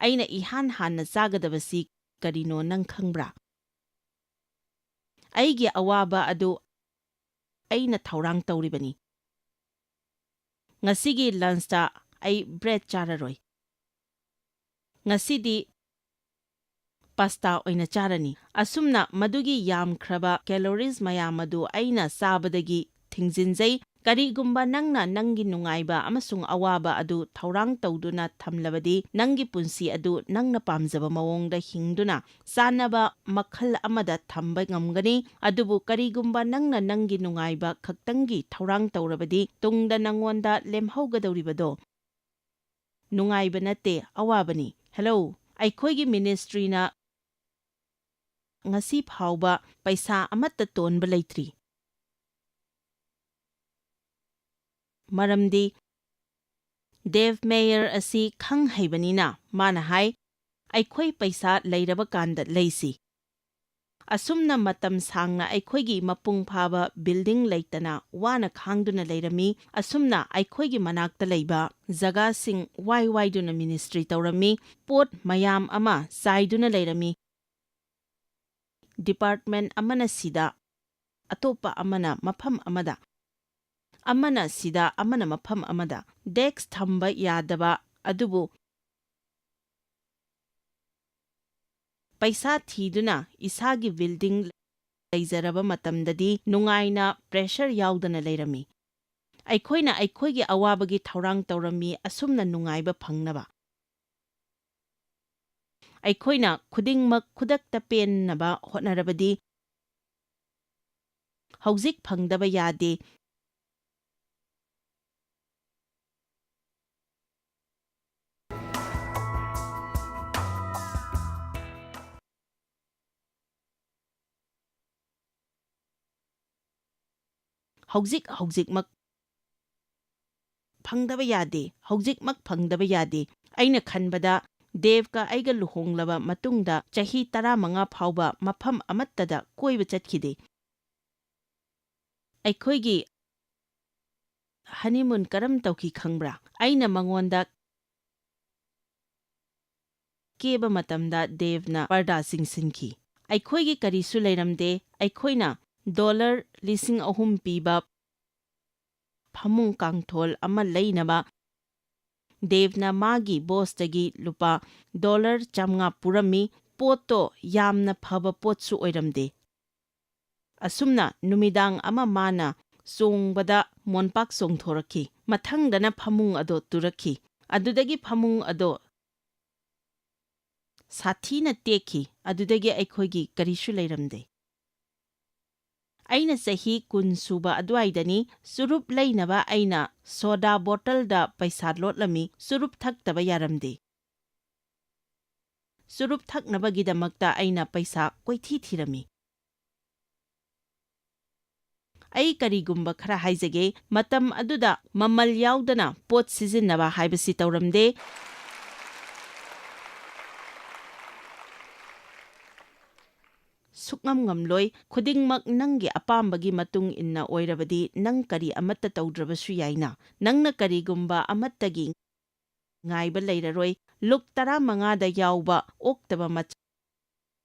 ꯑꯩꯅ ꯏꯍꯥꯟ ꯍꯥꯟꯅ ꯆꯥꯒꯗꯕꯁꯤ ꯀꯔꯤꯅꯣ ꯅꯪ ꯈꯪꯕ꯭ꯔꯥ? ꯑꯩꯒꯤ ꯑꯋꯥꯕ ꯑꯗꯨ ꯑꯩꯅ ꯊꯧꯔꯥꯡ ꯇꯧꯔꯤꯕꯅꯤ꯫ ꯉꯁꯤꯒꯤ ꯂꯟꯆꯇ ꯑꯩ ꯕ꯭ꯔꯦꯗ ꯆꯥꯔꯔꯣꯏ꯫ ꯉꯁꯤꯗꯤ ꯄꯥꯁꯇꯥ ꯑꯣꯏꯅ ꯆꯥꯔꯅꯤ꯫ ꯑꯁꯨꯝꯅ ꯃꯗꯨꯒꯤ ꯌꯥꯝꯈ꯭ꯔꯕ ꯀꯦꯂꯣꯔꯤꯁ ꯃꯌꯥꯝ ꯑꯗꯨ ꯑꯩꯅ ꯆꯥꯕꯗꯒꯤ ꯊꯤꯡꯖꯤꯟꯖꯩ꯫ ꯀꯔꯤꯒꯨꯝꯕ ꯅꯪꯅ ꯅꯪꯒꯤ ꯅꯨꯡꯉꯥꯏꯕ ꯑꯃꯁꯨꯡ ꯑꯋꯥꯕ ꯑꯗꯨ ꯊꯧꯔꯥꯡ ꯇꯧꯗꯨꯅ ꯊꯝꯂꯕꯗꯤ, ꯅꯪꯒꯤ ꯄꯨꯟꯁꯤ ꯑꯗꯨ ꯅꯪꯅ ꯄꯥꯝꯖꯕ ꯃꯑꯣꯡꯗ ꯍꯤꯡꯗꯨꯅ ꯆꯥꯅꯕ ꯃꯈꯜ ꯑꯃꯗ ꯊꯝꯕ ꯉꯝꯒꯅꯤ꯫ ꯑꯗꯨꯕꯨ ꯀꯔꯤꯒꯨꯝꯕ ꯅꯪꯅ ꯅꯪꯒꯤ ꯅꯨꯡꯉꯥꯏꯕ ꯈꯛꯇꯪꯒꯤ ꯊꯧꯔꯥꯡ ꯇꯧꯔꯕꯗꯤ, ꯇꯨꯡꯗ ꯅꯪꯉꯣꯟꯗ ꯂꯦꯝꯍꯧꯒꯗꯧꯔꯤꯕꯗꯣ ꯅꯨꯡꯉꯥꯏꯕ ꯅꯠꯇꯦ, ꯑꯋꯥꯕꯅꯤ꯫ ꯍꯦꯂꯣ, ꯑꯩꯈꯣꯏꯒꯤ ꯃꯤꯅꯤꯁꯇ꯭ꯔꯤꯅ ꯉꯁꯤ ꯐꯥꯎꯕ ꯄꯩꯁꯥ ꯑꯃꯠꯇ ꯇꯣꯟꯕ ꯂꯩꯇ꯭ꯔꯤ꯫ ꯃꯔꯝꯗꯤ ꯗꯦꯕ ꯃꯦꯌꯔ ꯑꯁꯤ ꯈꯪ ꯍꯩꯕꯅꯤꯅ ꯃꯥꯅ ꯍꯥꯏ, "ꯑꯩꯈꯣꯏ ꯄꯩꯁꯥ ꯂꯩꯔꯕ ꯀꯥꯟꯗ ꯂꯩꯁꯤ꯫" ꯑꯁꯨꯝꯅ ꯃꯇꯝ ꯁꯥꯡꯅ ꯑꯩꯈꯣꯏꯒꯤ ꯃꯄꯨꯡ ꯐꯥꯕ ꯕꯤꯜꯗꯤꯡ ꯂꯩꯇꯅ ꯋꯥꯅ ꯈꯥꯡꯗꯨꯅ ꯂꯩꯔꯝꯃꯤ꯫ ꯑꯁꯨꯝꯅ ꯑꯩꯈꯣꯏꯒꯤ ꯃꯅꯥꯛꯇ ꯂꯩꯕ ꯖꯒꯥꯁꯤꯡ ꯋꯥꯏ ꯋꯥꯏꯗꯨꯅ ꯃꯤꯅꯤꯁꯇ꯭ꯔꯤ ꯇꯧꯔꯝꯃꯤ꯫ ꯄꯣꯠ ꯃꯌꯥꯝ ꯑꯃ ꯆꯥꯏꯗꯨꯅ ꯂꯩꯔꯝꯃꯤ꯫ ꯗꯤꯄꯥꯔꯠꯃꯦꯟ ꯑꯃꯅ ꯁꯤꯗ, ꯑꯇꯣꯞꯄ ꯑꯃꯅ ꯃꯐꯝ ꯑꯃꯗ, ꯑꯃꯅ ꯁꯤꯗ, ꯑꯃꯅ ꯃꯐꯝ ꯑꯃꯗ꯫ ꯗꯦꯁ꯭ꯛ ꯊꯝꯕ ꯌꯥꯗꯕ, ꯑꯗꯨꯕꯨ ꯄꯩꯁꯥ ꯊꯤꯗꯨꯅ ꯏꯁꯥꯒꯤ ꯕꯤꯜꯗꯤꯡ ꯂꯩꯖꯔꯕ ꯃꯇꯝꯗꯗꯤ ꯅꯨꯡꯉꯥꯏꯅ ꯄ꯭ꯔꯦꯁꯔ ꯌꯥꯎꯗꯅ ꯂꯩꯔꯝꯃꯤ꯫ ꯑꯩꯈꯣꯏꯅ ꯑꯩꯈꯣꯏꯒꯤ ꯑꯋꯥꯕꯒꯤ ꯊꯧꯔꯥꯡ ꯇꯧꯔꯝꯃꯤ, ꯑꯁꯨꯝꯅ ꯅꯨꯡꯉꯥꯏꯕ ꯐꯪꯅꯕ꯫ ꯑꯩꯈꯣꯏꯅ ꯈꯨꯗꯤꯡꯃꯛ ꯈꯨꯗꯛꯇ ꯄꯦꯟꯅꯕ ꯍꯣꯠꯅꯔꯕꯗꯤ ꯍꯧꯖꯤꯛ ꯐꯪꯗꯕ ꯌꯥꯗꯦ꯫ ꯍꯧꯖꯤꯛ ꯍꯧꯖꯤꯛꯃꯛ ꯐꯪꯗꯕ ꯌꯥꯗꯦ, ꯍꯧꯖꯤꯛꯃꯛ ꯐꯪꯗꯕ ꯌꯥꯗꯦ꯫ ꯑꯩꯅ ꯈꯟꯕꯗ ꯗꯦꯕꯀ ꯑꯩꯒ ꯂꯨꯍꯣꯡꯂꯕ ꯃꯇꯨꯡꯗ ꯆꯍꯤ ꯇꯔꯥꯃꯉꯥ ꯐꯥꯎꯕ ꯃꯐꯝ ꯑꯃꯠꯇꯗ ꯀꯣꯏꯕ ꯆꯠꯈꯤꯗꯦ꯫ ꯑꯩꯈꯣꯏꯒꯤ ꯍꯅꯤꯃꯨꯟ ꯀꯔꯝ ꯇꯧꯈꯤ ꯈꯪꯕ꯭ꯔꯥ? ꯑꯩꯅ ꯃꯉꯣꯟꯗ ꯀꯦꯕ ꯃꯇꯝꯗ ꯗꯦꯕꯅ ꯄꯔꯗꯥꯁꯤꯡ ꯁꯤꯟꯈꯤ꯫ ꯑꯩꯈꯣꯏꯒꯤ ꯀꯔꯤꯁꯨ ꯂꯩꯔꯝꯗꯦ꯫ ꯑꯩꯈꯣꯏꯅ ꯗꯣꯂꯔ ꯂꯤꯁꯤꯡ ꯑꯍꯨꯝ ꯄꯤꯕ ꯐꯃꯨꯡ ꯀꯥꯡꯊꯣꯜ ꯑꯃ ꯂꯩꯅꯕ ꯗꯦꯕꯅ ꯃꯥꯒꯤ ꯕꯣꯁꯇꯒꯤ ꯂꯨꯄꯥ ꯗꯣꯂꯔ ꯆꯥꯝꯃꯉꯥ ꯄꯨꯔꯝꯃꯤ꯫ ꯄꯣꯠꯇꯣ ꯌꯥꯝꯅ ꯐꯕ ꯄꯣꯠꯁꯨ ꯑꯣꯏꯔꯝꯗꯦ꯫ ꯑꯁꯨꯝꯅ ꯅꯨꯃꯤꯗꯥꯡ ꯑꯃ ꯃꯥꯅ ꯆꯣꯡꯕꯗ ꯃꯣꯟꯄꯥꯛ ꯆꯣꯡꯊꯣꯔꯛꯈꯤ꯫ ꯃꯊꯪꯗꯅ ꯐꯃꯨꯡ ꯑꯗꯣ ꯇꯨꯔꯛꯈꯤ꯫ ꯑꯗꯨꯗꯒꯤ ꯐꯃꯨꯡ ꯑꯗꯣ ꯁꯥꯊꯤꯅ ꯇꯦꯛꯈꯤ꯫ ꯑꯗꯨꯗꯒꯤ ꯑꯩꯈꯣꯏꯒꯤ ꯀꯔꯤꯁꯨ ꯂꯩꯔꯝꯗꯦ꯫ ꯑꯩꯅ ꯆꯍꯤ ꯀꯨꯟ ꯁꯨꯕ ꯑꯗꯨꯋꯥꯏꯗꯅꯤ꯫ ꯆꯨꯔꯨꯞ ꯂꯩꯅꯕ ꯑꯩꯅ ꯁꯣꯗꯥ ꯕꯣꯇꯜꯗ ꯄꯩꯁꯥ ꯂꯣꯠꯂꯝꯃꯤ꯫ ꯆꯨꯔꯨꯞ ꯊꯛꯇꯕ ꯌꯥꯔꯝꯗꯦ꯫ ꯆꯨꯔꯨꯞ ꯊꯛꯅꯕꯒꯤꯗꯃꯛꯇ ꯑꯩꯅ ꯄꯩꯁꯥ ꯀꯣꯏꯊꯤ ꯊꯤꯔꯝꯃꯤ꯫ ꯑꯩ ꯀꯔꯤꯒꯨꯝꯕ ꯈꯔ ꯍꯥꯏꯖꯒꯦ꯫ ꯃꯇꯝ ꯑꯗꯨꯗ ꯃꯃꯜ ꯌꯥꯎꯗꯅ ꯄꯣꯠ ꯁꯤꯖꯤꯟꯅꯕ ꯍꯥꯏꯕꯁꯤ ꯇꯧꯔꯝꯗꯦ꯫ ꯁꯨꯛꯉꯝ ꯉꯝꯂꯣꯏ꯫ ꯈꯨꯗꯤꯡꯃꯛ ꯅꯪꯒꯤ ꯑꯄꯥꯝꯕꯒꯤ ꯃꯇꯨꯡ ꯏꯟꯅ ꯑꯣꯏꯔꯕꯗꯤ ꯅꯪ ꯀꯔꯤ ꯑꯃꯠꯇ ꯇꯧꯗ꯭ꯔꯕꯁꯨ ꯌꯥꯏꯅ꯫ ꯅꯪꯅ ꯀꯔꯤꯒꯨꯝꯕ ꯑꯃꯠꯇꯒꯤ ꯉꯥꯏꯕ ꯂꯩꯔꯔꯣꯏ꯫ ꯂꯨꯛ ꯇꯔꯥꯃꯉꯥꯗ ꯌꯥꯎꯕ ꯑꯣꯛꯇꯕ ꯃꯆꯥ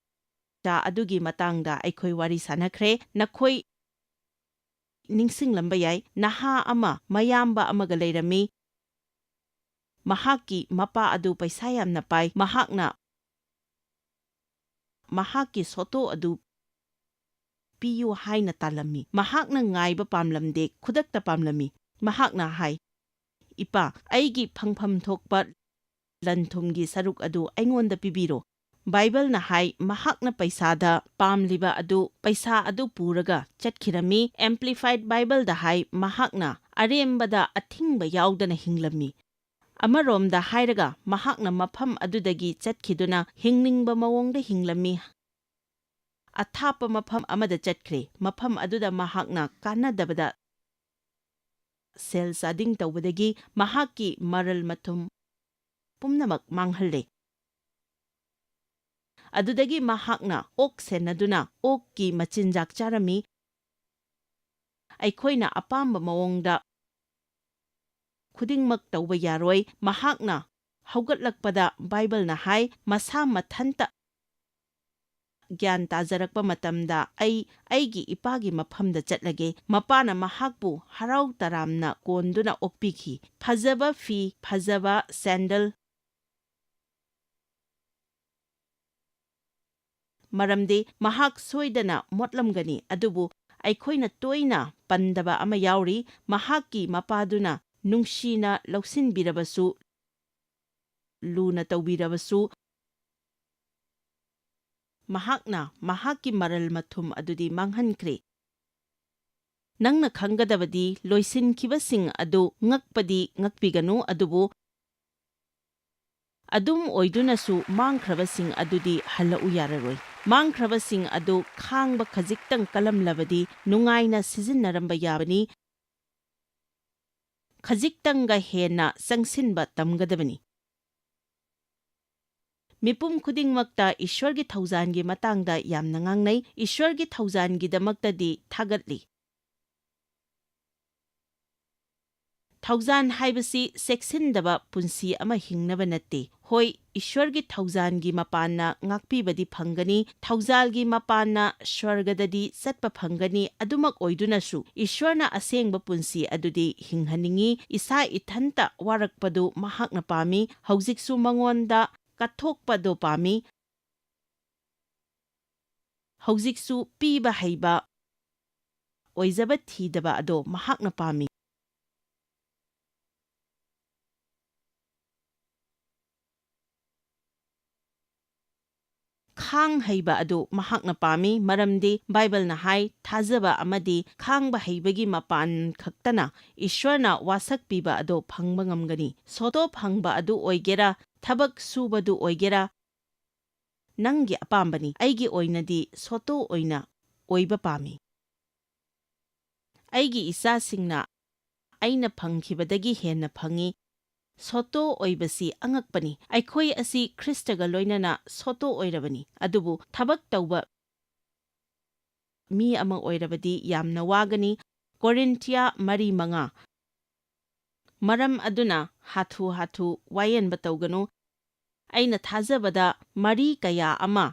ꯑꯗꯨꯒꯤ ꯃꯇꯥꯡꯗ ꯑꯩꯈꯣꯏ ꯋꯥꯔꯤ ꯁꯥꯅꯈ꯭ꯔꯦ꯫ ꯅꯈꯣꯏ ꯅꯤꯡꯁꯤꯡꯂꯝꯕ ꯌꯥꯏ, ꯅꯍꯥ ꯑꯃ ꯃꯌꯥꯝꯕ ꯑꯃꯒ ꯂꯩꯔꯝꯃꯤ꯫ ꯃꯍꯥꯛꯀꯤ ꯃꯄꯥ ꯑꯗꯨ ꯄꯩꯁꯥ ꯌꯥꯝꯅ ꯄꯥꯏ꯫ ꯃꯍꯥꯛꯅ ꯃꯍꯥꯛꯀꯤ ꯁꯣꯇꯣ ꯑꯗꯨ ꯄꯤꯌꯨ ꯍꯥꯏꯅ ꯇꯥꯜꯂꯝꯃꯤ꯫ ꯃꯍꯥꯛꯅ ꯉꯥꯏꯕ ꯄꯥꯝꯂꯝꯗꯦ, ꯈꯨꯗꯛꯇ ꯄꯥꯝꯂꯝꯃꯤ꯫ ꯃꯍꯥꯛꯅ ꯍꯥꯏ, "ꯏꯄꯥ, ꯑꯩꯒꯤ ꯐꯪꯐꯝ ꯊꯣꯛꯄ ꯂꯟ-ꯊꯨꯝꯒꯤ ꯁꯔꯨꯛ ꯑꯗꯨ ꯑꯩꯉꯣꯟꯗ ꯄꯤꯕꯤꯔꯣ꯫" ꯕꯥꯏꯕꯜꯅ ꯍꯥꯏ, ꯃꯍꯥꯛꯅ ꯄꯩꯁꯥꯗ ꯄꯥꯝꯂꯤꯕ ꯑꯗꯨ, ꯄꯩꯁꯥ ꯑꯗꯨ ꯄꯨꯔꯒ ꯆꯠꯈꯤꯔꯝꯃꯤ꯫ ꯑꯦꯝꯄ꯭ꯂꯤꯐꯥꯏꯗ ꯕꯥꯏꯕꯜꯗ ꯍꯥꯏ, ꯃꯍꯥꯛꯅ ꯑꯔꯦꯝꯕꯗ ꯑꯊꯤꯡꯕ ꯌꯥꯎꯗꯅ ꯍꯤꯡꯂꯝꯃꯤ꯫ ꯑꯃꯔꯣꯝꯗ ꯍꯥꯏꯔꯒ, ꯃꯍꯥꯛꯅ ꯃꯐꯝ ꯑꯗꯨꯗꯒꯤ ꯆꯠꯈꯤꯗꯨꯅ ꯍꯤꯡꯅꯤꯡꯕ ꯃꯑꯣꯡꯗ ꯍꯤꯡꯂꯝꯃꯤ꯫ ꯑꯊꯥꯞꯄ ꯃꯐꯝ ꯑꯃꯗ ꯆꯠꯈ꯭ꯔꯦ꯫ ꯃꯐꯝ ꯑꯗꯨꯗ ꯃꯍꯥꯛꯅ ꯀꯥꯟꯅꯗꯕꯗ ꯁꯦꯜ ꯆꯥꯗꯤꯡ ꯇꯧꯕꯗꯒꯤ ꯃꯍꯥꯛꯀꯤ ꯃꯔꯜ ꯃꯊꯨꯝ ꯄꯨꯝꯅꯃꯛ ꯃꯥꯡꯍꯜꯂꯦ꯫ ꯑꯗꯨꯗꯒꯤ ꯃꯍꯥꯛꯅ ꯑꯣꯛ ꯁꯦꯟꯅꯗꯨꯅ ꯑꯣꯛꯀꯤ ꯃꯆꯤꯟꯖꯥꯛ ꯆꯥꯔꯝꯃꯤ꯫ ꯑꯩꯈꯣꯏꯅ ꯑꯄꯥꯝꯕ ꯃꯑꯣꯡꯗ ꯈꯨꯗꯤꯡꯃꯛ ꯇꯧꯕ ꯌꯥꯔꯣꯏ꯫ ꯃꯍꯥꯛꯅ ꯍꯧꯒꯠꯂꯛꯄꯗ, ꯕꯥꯏꯕꯜꯅ ꯍꯥꯏ, ꯃꯁꯥ ꯃꯊꯟꯇ ꯒ꯭ꯌꯥꯟ ꯇꯥꯖꯔꯛꯄ ꯃꯇꯝꯗ, "ꯑꯩ ꯑꯩꯒꯤ ꯏꯄꯥꯒꯤ ꯃꯐꯝꯗ ꯆꯠꯂꯒꯦ꯫" ꯃꯄꯥꯅ ꯃꯍꯥꯛꯄꯨ ꯍꯔꯥꯎ ꯇꯔꯥꯝꯅ ꯀꯣꯟꯗꯨꯅ ꯑꯣꯛꯄꯤꯈꯤ꯫ ꯐꯖꯕ ꯐꯤ, ꯐꯖꯕ ꯁꯦꯟꯗꯜ, ꯃꯔꯝꯗꯤ ꯃꯍꯥꯛ ꯁꯣꯏꯗꯅ ꯃꯣꯠꯂꯝꯒꯅꯤ꯫ ꯑꯗꯨꯕꯨ ꯑꯩꯈꯣꯏꯅ ꯇꯣꯏꯅ ꯄꯟꯗꯕ ꯑꯃ ꯌꯥꯎꯔꯤ꯫ ꯃꯍꯥꯛꯀꯤ ꯃꯄꯥꯗꯨꯅ ꯅꯨꯡꯁꯤꯅ ꯂꯧꯁꯤꯟꯕꯤꯔꯕꯁꯨ, ꯂꯨꯅ ꯇꯧꯕꯤꯔꯕꯁꯨ, ꯃꯍꯥꯛꯅ ꯃꯍꯥꯛꯀꯤ ꯃꯔꯜ ꯃꯊꯨꯝ ꯑꯗꯨꯗꯤ ꯃꯥꯡꯍꯟꯈ꯭ꯔꯦ꯫ ꯅꯪꯅ ꯈꯪꯒꯗꯕꯗꯤ, ꯂꯣꯏꯁꯤꯟꯈꯤꯕꯁꯤꯡ ꯑꯗꯨ ꯉꯛꯄꯗꯤ ꯉꯛꯄꯤꯒꯅꯨ, ꯑꯗꯨꯕꯨ ꯑꯗꯨꯝ ꯑꯣꯏꯗꯨꯅꯁꯨ ꯃꯥꯡꯈ꯭ꯔꯕꯁꯤꯡ ꯑꯗꯨꯗꯤ ꯍꯜꯂꯛꯎ ꯌꯥꯔꯔꯣꯏ꯫ ꯃꯥꯡꯈ꯭ꯔꯕꯁꯤꯡ ꯑꯗꯨ ꯈꯥꯡꯕ ꯈꯖꯤꯛꯇꯪ ꯀꯜꯂꯝꯂꯕꯗꯤ ꯅꯨꯡꯉꯥꯏꯅ ꯁꯤꯖꯤꯟꯅꯔꯝꯕ ꯌꯥꯕꯅꯤ꯫ ꯈꯖꯤꯛꯇꯪꯒ ꯍꯦꯟꯅ ꯆꯪꯁꯤꯟꯕ ꯇꯝꯒꯗꯕꯅꯤ꯫ ꯃꯤꯄꯨꯝ ꯈꯨꯗꯤꯡꯃꯛꯇ ꯏꯁ꯭ꯋꯔꯒꯤ ꯊꯧꯖꯥꯟꯒꯤ ꯃꯇꯥꯡꯗ ꯌꯥꯝꯅ ꯉꯥꯡꯅꯩ꯫ ꯏꯁ꯭ꯋꯔꯒꯤ ꯊꯧꯖꯥꯟꯒꯤꯗꯃꯛꯇꯗꯤ ꯊꯥꯒꯠꯂꯤ꯫ ꯊꯧꯖꯥꯟ ꯍꯥꯏꯕꯁꯤ ꯆꯦꯛꯁꯤꯟꯗꯕ ꯄꯨꯟꯁꯤ ꯑꯃ ꯍꯤꯡꯅꯕ ꯅꯠꯇꯦ꯫ ꯍꯣꯏ, ꯏꯁ꯭ꯋꯔꯒꯤ ꯊꯧꯖꯥꯟꯒꯤ ꯃꯄꯥꯟꯅ ꯉꯥꯛꯄꯤꯕꯗꯤ ꯐꯪꯒꯅꯤ, ꯊꯧꯖꯥꯜꯒꯤ ꯃꯄꯥꯟꯅ ꯁ꯭ꯋꯔꯒꯗꯗꯤ ꯆꯠꯄ ꯐꯪꯒꯅꯤ꯫ ꯑꯗꯨꯃꯛ ꯑꯣꯏꯗꯨꯅꯁꯨ, ꯏꯁ꯭ꯋꯔꯅ ꯑꯁꯦꯡꯕ ꯄꯨꯟꯁꯤ ꯑꯗꯨꯗꯤ ꯍꯤꯡꯍꯟꯅꯤꯡꯏ꯫ ꯏꯁꯥ ꯏꯊꯟꯇ ꯋꯥꯔꯛꯄꯗꯨ ꯃꯍꯥꯛꯅ ꯄꯥꯝꯃꯤ꯫ ꯍꯧꯖꯤꯛꯁꯨ ꯃꯉꯣꯟꯗ ꯀꯠꯊꯣꯛꯄꯗꯨ ꯄꯥꯝꯃꯤ꯫ ꯍꯧꯖꯤꯛꯁꯨ ꯄꯤꯕ ꯍꯩꯕ, ꯑꯣꯏꯖꯕ ꯊꯤꯗꯕ ꯑꯗꯣ ꯃꯍꯥꯛꯅ ꯄꯥꯝꯃꯤ꯫ ꯈꯥꯡ ꯍꯩꯕ ꯑꯗꯨ ꯃꯍꯥꯛꯅ ꯄꯥꯝꯃꯤ, ꯃꯔꯝꯗꯤ ꯕꯥꯏꯕꯜꯅ ꯍꯥꯏ, ꯊꯥꯖꯕ ꯑꯃꯗꯤ ꯈꯥꯡꯕ ꯍꯩꯕꯒꯤ ꯃꯄꯥꯟ ꯈꯛꯇꯅ ꯏꯁ꯭ꯋꯔꯅ ꯋꯥꯁꯛ ꯄꯤꯕ ꯑꯗꯨ ꯐꯪꯕ ꯉꯝꯒꯅꯤ꯫ ꯁꯣꯇꯣ ꯐꯪꯕ ꯑꯗꯨ ꯑꯣꯏꯒꯦꯔꯥ, ꯊꯕꯛ ꯁꯨꯕꯗꯨ ꯑꯣꯏꯒꯦꯔꯥ, ꯅꯪꯒꯤ ꯑꯄꯥꯝꯕꯅꯤ꯫ ꯑꯩꯒꯤ ꯑꯣꯏꯅꯗꯤ ꯁꯣꯇꯣ ꯑꯣꯏꯅ ꯑꯣꯏꯕ ꯄꯥꯝꯃꯤ꯫ ꯑꯩꯒꯤ ꯏꯆꯥꯁꯤꯡꯅ ꯑꯩꯅ ꯐꯪꯈꯤꯕꯗꯒꯤ ꯍꯦꯟꯅ ꯐꯪꯏ꯫ ꯁꯣꯇꯣ ꯑꯣꯏꯕꯁꯤ ꯑꯉꯛꯄꯅꯤ꯫ ꯑꯩꯈꯣꯏ ꯑꯁꯤ ꯈ꯭ꯔꯤꯁꯇꯒ ꯂꯣꯏꯅꯅ ꯁꯣꯇꯣ ꯑꯣꯏꯔꯕꯅꯤ, ꯑꯗꯨꯕꯨ ꯊꯕꯛ ꯇꯧꯕ ꯃꯤ ꯑꯃ ꯑꯣꯏꯔꯕꯗꯤ ꯌꯥꯝꯅ ꯋꯥꯒꯅꯤ꯫ ꯀꯣꯔꯤꯟꯊꯤꯌꯥ ꯃꯔꯤ ꯃꯉꯥ꯫ ꯃꯔꯝ ꯑꯗꯨꯅ ꯍꯥꯊꯨ ꯍꯥꯊꯨ ꯋꯥꯌꯦꯟꯕ ꯇꯧꯒꯅꯨ꯫ ꯑꯩꯅ ꯊꯥꯖꯕꯗ ꯃꯔꯤ ꯀꯌꯥ ꯑꯃ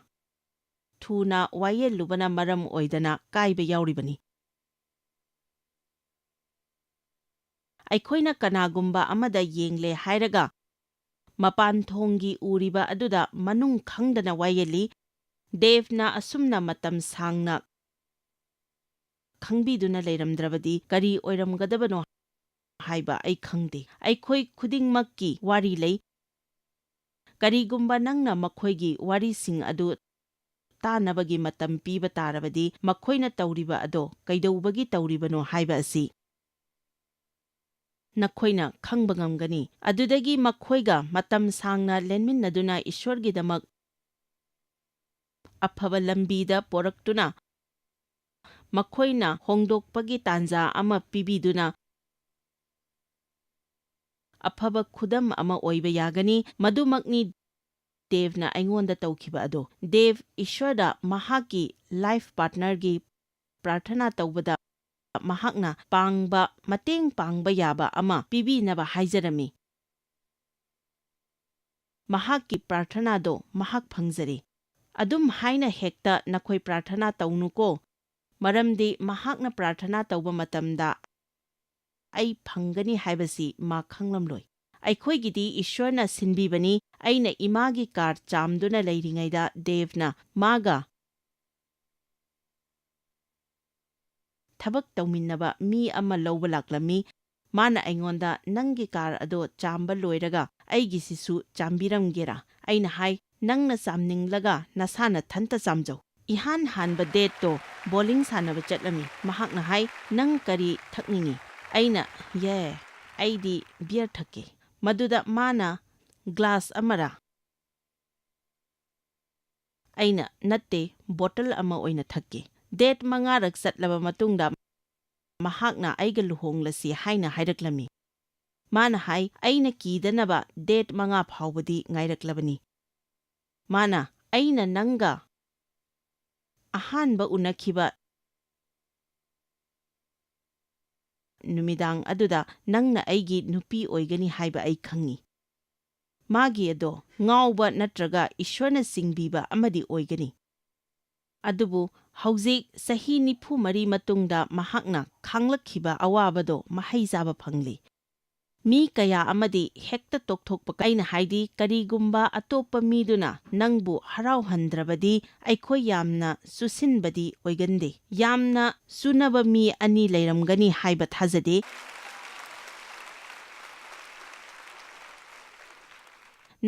ꯊꯨꯅ ꯋꯥꯌꯦꯜꯂꯨꯕꯅ ꯃꯔꯝ ꯑꯣꯏꯗꯅ ꯀꯥꯏꯕ ꯌꯥꯎꯔꯤꯕꯅꯤ꯫ ꯑꯩꯈꯣꯏꯅ ꯀꯅꯥꯒꯨꯝꯕ ꯑꯃꯗ ꯌꯦꯡꯂꯦ ꯍꯥꯏꯔꯒ, ꯃꯄꯥꯟ ꯊꯣꯡꯒꯤ ꯎꯔꯤꯕ ꯑꯗꯨꯗ ꯃꯅꯨꯡ ꯈꯪꯗꯅ ꯋꯥꯌꯦꯜꯂꯤ꯫ ꯗꯦꯕꯅ ꯑꯁꯨꯝꯅ ꯃꯇꯝ ꯁꯥꯡꯅ ꯈꯪꯕꯤꯗꯨꯅ ꯂꯩꯔꯝꯗ꯭ꯔꯕꯗꯤ ꯀꯔꯤ ꯑꯣꯏꯔꯝꯒꯗꯕꯅꯣ ꯍꯥꯏꯕ ꯑꯩ ꯈꯪꯗꯦ꯫ ꯑꯩꯈꯣꯏ ꯈꯨꯗꯤꯡꯃꯛꯀꯤ ꯋꯥꯔꯤ ꯂꯩ꯫ ꯀꯔꯤꯒꯨꯝꯕ ꯅꯪꯅ ꯃꯈꯣꯏꯒꯤ ꯋꯥꯔꯤꯁꯤꯡ ꯑꯗꯨ ꯇꯥꯅꯕꯒꯤ ꯃꯇꯝ ꯄꯤꯕ ꯇꯥꯔꯕꯗꯤ, ꯃꯈꯣꯏꯅ ꯇꯧꯔꯤꯕ ꯑꯗꯣ ꯀꯩꯗꯧꯕꯒꯤ ꯇꯧꯔꯤꯕꯅꯣ ꯍꯥꯏꯕ ꯑꯁꯤ ꯅꯈꯣꯏꯅ ꯈꯪꯕ ꯉꯝꯒꯅꯤ꯫ ꯑꯗꯨꯗꯒꯤ ꯃꯈꯣꯏꯒ ꯃꯇꯝ ꯁꯥꯡꯅ ꯂꯦꯟꯃꯤꯟꯅꯗꯨꯅ ꯏꯁ꯭ꯋꯔꯒꯤꯗꯃꯛ ꯑꯐꯕ ꯂꯝꯕꯤꯗ ꯄꯣꯔꯛꯇꯨꯅ, ꯃꯈꯣꯏꯅ ꯍꯣꯡꯗꯣꯛꯄꯒꯤ ꯇꯥꯟꯖꯥ ꯑꯃ ꯄꯤꯕꯤꯗꯨꯅ, ꯑꯐꯕ ꯈꯨꯗꯝ ꯑꯃ ꯑꯣꯏꯕ ꯌꯥꯒꯅꯤ꯫ ꯃꯗꯨꯃꯛꯅꯤ ꯗꯦꯕꯅ ꯑꯩꯉꯣꯟꯗ ꯇꯧꯈꯤꯕ ꯑꯗꯣ꯫ ꯗꯦꯕ ꯏꯁ꯭ꯋꯔꯗ ꯃꯍꯥꯛꯀꯤ ꯂꯥꯏꯐ ꯄꯥꯔꯠꯅꯔꯒꯤ ꯄ꯭ꯔꯥꯔꯊꯅꯥ ꯇꯧꯕꯗ ꯃꯍꯥꯛꯅ ꯄꯥꯡꯕ, ꯃꯇꯦꯡ ꯄꯥꯡꯕ ꯌꯥꯕ ꯑꯃ ꯄꯤꯕꯤꯅꯕ ꯍꯥꯏꯖꯔꯝꯃꯤ꯫ ꯃꯍꯥꯛꯀꯤ ꯄ꯭ꯔꯥꯔꯊꯅꯥꯗꯣ ꯃꯍꯥꯛ ꯐꯪꯖꯔꯦ꯫ ꯑꯗꯨꯝ ꯍꯥꯏꯅ ꯍꯦꯛꯇ ꯅꯈꯣꯏ ꯄ꯭ꯔꯥꯔꯊꯅꯥ ꯇꯧꯅꯨꯀꯣ, ꯃꯔꯝꯗꯤ ꯃꯍꯥꯛꯅ ꯄ꯭ꯔꯥꯔꯊꯅꯥ ꯇꯧꯕ ꯃꯇꯝꯗ ꯑꯩ ꯐꯪꯒꯅꯤ ꯍꯥꯏꯕꯁꯤ ꯃꯥ ꯈꯪꯂꯝꯂꯣꯏ꯫ ꯑꯩꯈꯣꯏꯒꯤꯗꯤ ꯏꯁ꯭ꯋꯔꯅ ꯁꯤꯟꯕꯤꯕꯅꯤ꯫ ꯑꯩꯅ ꯏꯃꯥꯒꯤ ꯀꯥꯔ ꯆꯥꯝꯗꯨꯅ ꯂꯩꯔꯤꯉꯩꯗ ꯗꯦꯕꯅ ꯃꯥꯒ ꯊꯕꯛ ꯇꯧꯃꯤꯟꯅꯕ ꯃꯤ ꯑꯃ ꯂꯧꯕ ꯂꯥꯛꯂꯝꯃꯤ꯫ ꯃꯥꯅ ꯑꯩꯉꯣꯟꯗ, "ꯅꯪꯒꯤ ꯀꯥꯔ ꯑꯗꯣ ꯆꯥꯝꯕ ꯂꯣꯏꯔꯒ ꯑꯩꯒꯤꯁꯤꯁꯨ ꯆꯥꯝꯕꯤꯔꯝꯒꯦꯔꯥ?" ꯑꯩꯅ ꯍꯥꯏ, "ꯅꯪꯅ ꯆꯥꯝꯅꯤꯡꯂꯒ ꯅꯁꯥ ꯅꯊꯟꯇ ꯆꯥꯝꯖꯧ꯫" ꯏꯍꯥꯟ ꯍꯥꯟꯕ ꯗꯦꯠꯇꯣ ꯕꯣꯂꯤꯡ ꯁꯥꯟꯅꯕ ꯆꯠꯂꯝꯃꯤ꯫ ꯃꯍꯥꯛꯅ ꯍꯥꯏ, "ꯅꯪ ꯀꯔꯤ ꯊꯛꯅꯤꯡꯏ?" ꯑꯩꯅ, "ꯌꯦ, ꯑꯩꯗꯤ ꯕꯤꯌꯔ ꯊꯛꯀꯦ꯫" ꯃꯗꯨꯗ ꯃꯥꯅ ꯒ꯭ꯂꯥꯁ ꯑꯃꯔ? ꯑꯩꯅ, "ꯅꯠꯇꯦ, ꯕꯣꯇꯜ ꯑꯃ ꯑꯣꯏꯅ ꯊꯛꯀꯦ꯫" ꯗꯦꯠ ꯃꯉꯥꯔꯛ ꯆꯠꯂꯕ ꯃꯇꯨꯡꯗ ꯃꯍꯥꯛꯅ ꯑꯩꯒ ꯂꯨꯍꯣꯡꯂꯁꯤ ꯍꯥꯏꯅ ꯍꯥꯏꯔꯛꯂꯝꯃꯤ꯫ ꯃꯥꯅ ꯍꯥꯏ, "ꯑꯩꯅ ꯀꯤꯗꯅꯕ ꯗꯦꯠ ꯃꯉꯥ ꯐꯥꯎꯕꯗꯤ ꯉꯥꯏꯔꯛꯂꯕꯅꯤ꯫" ꯃꯥꯅ, "ꯑꯩꯅ ꯅꯪꯒ ꯑꯍꯥꯟꯕ ꯎꯅꯈꯤꯕ ꯅꯨꯃꯤꯗꯥꯡ ꯑꯗꯨꯗ ꯅꯪꯅ ꯑꯩꯒꯤ ꯅꯨꯄꯤ ꯑꯣꯏꯒꯅꯤ ꯍꯥꯏꯕ ꯑꯩ ꯈꯪꯏ꯫ ꯃꯥꯒꯤ ꯑꯗꯣ ꯉꯥꯎꯕ ꯅꯠꯇ꯭ꯔꯒ ꯏꯁ꯭ꯋꯔꯅ ꯆꯤꯡꯕꯤꯕ ꯑꯃꯗꯤ ꯑꯣꯏꯒꯅꯤ꯫ ꯑꯗꯨꯕꯨ ꯍꯧꯖꯤꯛ ꯆꯍꯤ ꯅꯤꯐꯨ ꯃꯔꯤ ꯃꯇꯨꯡꯗ ꯃꯍꯥꯛꯅ ꯈꯥꯡꯂꯛꯈꯤꯕ ꯑꯋꯥꯕꯗꯣ ꯃꯍꯩ ꯆꯥꯕ ꯐꯪꯂꯤ꯫ ꯃꯤ ꯀꯌꯥ ꯑꯃꯗꯤ ꯍꯦꯛꯇ ꯇꯣꯛꯊꯣꯛꯄ, ꯑꯩꯅ ꯍꯥꯏꯗꯤ, ꯀꯔꯤꯒꯨꯝꯕ ꯑꯇꯣꯞꯄ ꯃꯤꯗꯨꯅ ꯅꯪꯕꯨ ꯍꯔꯥꯎꯍꯟꯗ꯭ꯔꯕꯗꯤ ꯑꯩꯈꯣꯏ ꯌꯥꯝꯅ ꯆꯨꯁꯤꯟꯕꯗꯤ ꯑꯣꯏꯒꯟꯗꯦ꯫ ꯌꯥꯝꯅ ꯆꯨꯅꯕ ꯃꯤ ꯑꯅꯤ ꯂꯩꯔꯝꯒꯅꯤ ꯍꯥꯏꯕ ꯊꯥꯖꯗꯦ꯫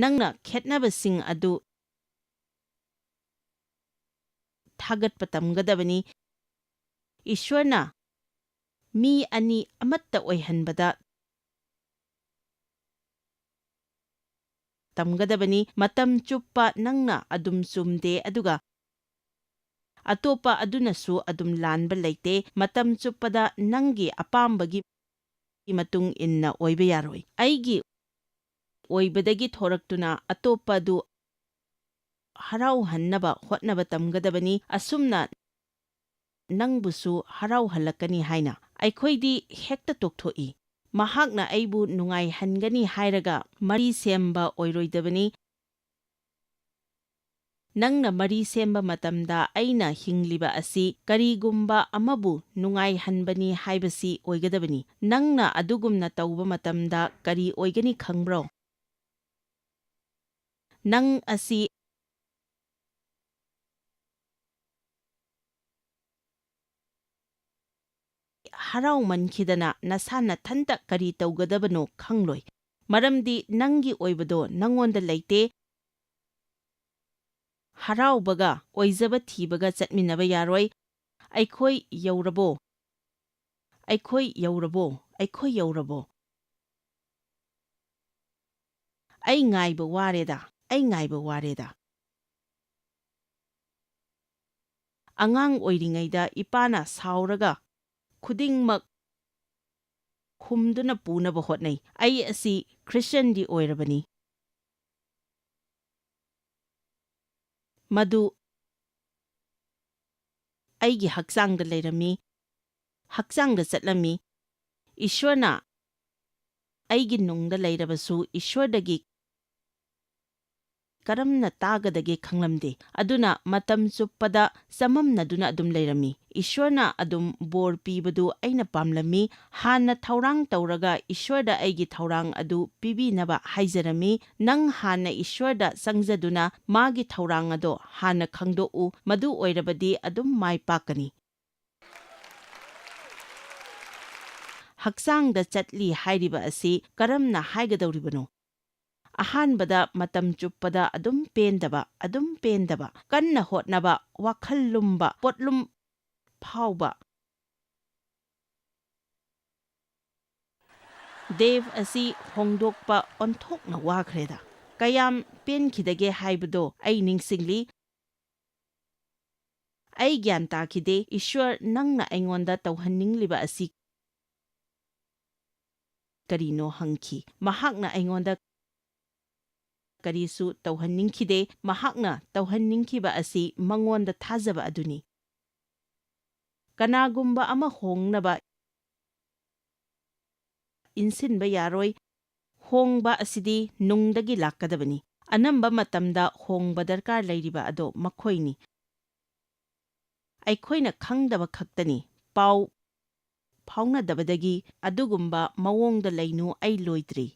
ꯅꯪꯅ ꯈꯦꯠꯅꯕꯁꯤꯡ ꯑꯗꯨ ꯊꯥꯒꯠꯄ ꯇꯝꯒꯗꯕꯅꯤ꯫ ꯏꯁ꯭ꯋꯔꯅ ꯃꯤ ꯑꯅꯤ ꯑꯃꯠꯇ ꯑꯣꯏꯍꯟꯕꯗ ꯇꯝꯒꯗꯕꯅꯤ꯫ ꯃꯇꯝ ꯆꯨꯞꯄ ꯅꯪꯅ ꯑꯗꯨꯝ ꯆꯨꯝꯗꯦ, ꯑꯗꯨꯒ ꯑꯇꯣꯞꯄ ꯑꯗꯨꯅꯁꯨ ꯑꯗꯨꯝ ꯂꯥꯟꯕ ꯂꯩꯇꯦ꯫ ꯃꯇꯝ ꯆꯨꯞꯄꯗ ꯅꯪꯒꯤ ꯑꯄꯥꯝꯕꯒꯤ ꯃꯇꯨꯡ ꯏꯟꯅ ꯑꯣꯏꯕ ꯌꯥꯔꯣꯏ꯫ ꯑꯩꯒꯤ ꯑꯣꯏꯕꯗꯒꯤ ꯊꯣꯔꯛꯇꯨꯅ ꯑꯇꯣꯞꯄ ꯑꯗꯨ ꯍꯔꯥꯎꯍꯟꯅꯕ ꯍꯣꯠꯅꯕ ꯇꯝꯒꯗꯕꯅꯤ꯫ ꯑꯁꯨꯝꯅ ꯅꯪꯕꯨꯁꯨ ꯍꯔꯥꯎꯍꯜꯂꯛꯀꯅꯤ ꯍꯥꯏꯅ꯫ ꯑꯩꯈꯣꯏꯗꯤ ꯍꯦꯛꯇ ꯇꯣꯛꯊꯣꯛꯏ꯫ ꯃꯍꯥꯛꯅ ꯑꯩꯕꯨ ꯅꯨꯡꯉꯥꯏꯍꯟꯒꯅꯤ ꯍꯥꯏꯔꯒ ꯃꯔꯤ ꯁꯦꯝꯕ ꯑꯣꯏꯔꯣꯏꯗꯕꯅꯤ꯫ ꯅꯪꯅ ꯃꯔꯤ ꯁꯦꯝꯕ ꯃꯇꯝꯗ ꯑꯩꯅ ꯍꯤꯡꯂꯤꯕ ꯑꯁꯤ ꯀꯔꯤꯒꯨꯝꯕ ꯑꯃꯕꯨ ꯅꯨꯡꯉꯥꯏꯍꯟꯕꯅꯤ ꯍꯥꯏꯕꯁꯤ ꯑꯣꯏꯒꯗꯕꯅꯤ꯫ ꯅꯪꯅ ꯑꯗꯨꯒꯨꯝꯅ ꯇꯧꯕ ꯃꯇꯝꯗ ꯀꯔꯤ ꯑꯣꯏꯒꯅꯤ ꯈꯪꯕ꯭ꯔꯣ? ꯅꯪ ꯑꯁꯤ ꯍꯔꯥꯎꯃꯟꯈꯤꯗꯅ ꯅꯁꯥ ꯅꯊꯟꯇ ꯀꯔꯤ ꯇꯧꯒꯗꯕꯅꯣ ꯈꯪꯂꯣꯏ, ꯃꯔꯝꯗꯤ ꯅꯪꯒꯤ ꯑꯣꯏꯕꯗꯣ ꯅꯪꯉꯣꯟꯗ ꯂꯩꯇꯦ꯫ ꯍꯔꯥꯎꯕꯒ ꯑꯣꯏꯖꯕ ꯊꯤꯕꯒ ꯆꯠꯃꯤꯟꯅꯕ ꯌꯥꯔꯣꯏ꯫ ꯑꯩꯈꯣꯏ ꯌꯧꯔꯕꯣ? ꯑꯩꯈꯣꯏ ꯌꯧꯔꯕꯣ? ꯑꯩꯈꯣꯏ ꯌꯧꯔꯕꯣ? ꯑꯩ ꯉꯥꯏꯕ ꯋꯥꯔꯦꯗ, ꯑꯩ ꯉꯥꯏꯕ ꯋꯥꯔꯦꯗ꯫ ꯑꯉꯥꯡ ꯑꯣꯏꯔꯤꯉꯩꯗ ꯏꯄꯥꯅ ꯁꯥꯎꯔꯒ ꯈꯨꯗꯤꯡꯃꯛ ꯈꯨꯝꯗꯨꯅ ꯄꯨꯅꯕ ꯍꯣꯠꯅꯩ꯫ ꯑꯩ ꯑꯁꯤ ꯈ꯭ꯔꯤꯁꯇꯤꯌꯥꯟꯗꯤ ꯑꯣꯏꯔꯕꯅꯤ꯫ ꯃꯗꯨ ꯑꯩꯒꯤ ꯍꯛꯆꯥꯡꯗ ꯂꯩꯔꯝꯃꯤ, ꯍꯛꯆꯥꯡꯗ ꯆꯠꯂꯝꯃꯤ꯫ ꯏꯁ꯭ꯋꯔꯅ ꯑꯩꯒꯤ ꯅꯨꯡꯗ ꯂꯩꯔꯕꯁꯨ ꯏꯁ꯭ꯋꯔꯗꯒꯤ ꯀꯔꯝꯅ ꯇꯥꯒꯗꯒꯦ ꯈꯪꯂꯝꯗꯦ꯫ ꯑꯗꯨꯅ ꯃꯇꯝ ꯆꯨꯞꯄꯗ ꯆꯃꯝꯅꯗꯨꯅ ꯑꯗꯨꯝ ꯂꯩꯔꯝꯃꯤ꯫ ꯏꯁ꯭ꯋꯔꯅ ꯑꯗꯨꯝ ꯕꯣꯔ ꯄꯤꯕꯗꯨ ꯑꯩꯅ ꯄꯥꯝꯂꯝꯃꯤ꯫ ꯍꯥꯟꯅ ꯊꯧꯔꯥꯡ ꯇꯧꯔꯒ ꯏꯁ꯭ꯋꯔꯗ ꯑꯩꯒꯤ ꯊꯧꯔꯥꯡ ꯑꯗꯨ ꯄꯤꯕꯤꯅꯕ ꯍꯥꯏꯖꯔꯝꯃꯤ꯫ ꯅꯪ ꯍꯥꯟꯅ ꯏꯁ꯭ꯋꯔꯗ ꯆꯪꯖꯗꯨꯅ ꯃꯥꯒꯤ ꯊꯧꯔꯥꯡ ꯑꯗꯣ ꯍꯥꯟꯅ ꯈꯪꯗꯣꯛꯎ, ꯃꯗꯨ ꯑꯣꯏꯔꯕꯗꯤ ꯑꯗꯨꯝ ꯃꯥꯏ ꯄꯥꯛꯀꯅꯤ꯫ ꯍꯛꯆꯥꯡꯗ ꯆꯠꯂꯤ ꯍꯥꯏꯔꯤꯕ ꯑꯁꯤ ꯀꯔꯝꯅ ꯍꯥꯏꯒꯗꯧꯔꯤꯕꯅꯣ? ꯑꯍꯥꯟꯕꯗ ꯃꯇꯝ ꯆꯨꯞꯄꯗ ꯑꯗꯨꯝ ꯄꯦꯟꯗꯕ, ꯑꯗꯨꯝ ꯄꯦꯟꯗꯕ, ꯀꯟꯅ ꯍꯣꯠꯅꯕ, ꯋꯥꯈꯜ ꯂꯨꯝꯕ, ꯄꯣꯠꯂꯨꯝ ꯐꯥꯎꯕ꯫ ꯗꯦꯕ ꯑꯁꯤ ꯍꯣꯡꯗꯣꯛꯄ ꯑꯣꯟꯊꯣꯛꯅ ꯋꯥꯈ꯭ꯔꯦꯗ꯫ ꯀꯌꯥꯝ ꯄꯦꯟꯈꯤꯗꯒꯦ ꯍꯥꯏꯕꯗꯣ ꯑꯩ ꯅꯤꯡꯁꯤꯡꯂꯤ꯫ ꯑꯩ ꯒ꯭ꯌꯥꯟ ꯇꯥꯈꯤꯗꯦ, ꯏꯁ꯭ꯋꯔ, ꯅꯪꯅ ꯑꯩꯉꯣꯟꯗ ꯇꯧꯍꯟꯅꯤꯡꯂꯤꯕ ꯑꯁꯤ ꯀꯔꯤꯅꯣ ꯍꯪꯈꯤ꯫ ꯃꯍꯥꯛꯅ ꯑꯩꯉꯣꯟꯗ ꯀꯔꯤꯁꯨ ꯇꯧꯍꯟꯅꯤꯡꯈꯤꯗꯦ, ꯃꯍꯥꯛꯅ ꯇꯧꯍꯟꯅꯤꯡꯈꯤꯕ ꯑꯁꯤ ꯃꯉꯣꯟꯗ ꯊꯥꯖꯕ ꯑꯗꯨꯅꯤ꯫ ꯀꯅꯥꯒꯨꯝꯕ ꯑꯃ ꯍꯣꯡꯅꯕ ꯏꯟꯁꯤꯟꯕ ꯌꯥꯔꯣꯏ꯫ ꯍꯣꯡꯕ ꯑꯁꯤꯗꯤ ꯅꯨꯡꯗꯒꯤ ꯂꯥꯛꯀꯗꯕꯅꯤ꯫ ꯑꯅꯝꯕ ꯃꯇꯝꯗ ꯍꯣꯡꯕ ꯗꯔꯀꯥꯔ ꯂꯩꯔꯤꯕ ꯑꯗꯣ ꯃꯈꯣꯏꯅꯤ꯫ ꯑꯩꯈꯣꯏꯅ ꯈꯪꯗꯕ ꯈꯛꯇꯅꯤ꯫ ꯄꯥꯎ ꯐꯥꯎꯅꯗꯕꯗꯒꯤ ꯑꯗꯨꯒꯨꯝꯕ ꯃꯑꯣꯡꯗ ꯂꯩꯅꯨ, ꯑꯩ ꯂꯣꯏꯗ꯭ꯔꯤ꯫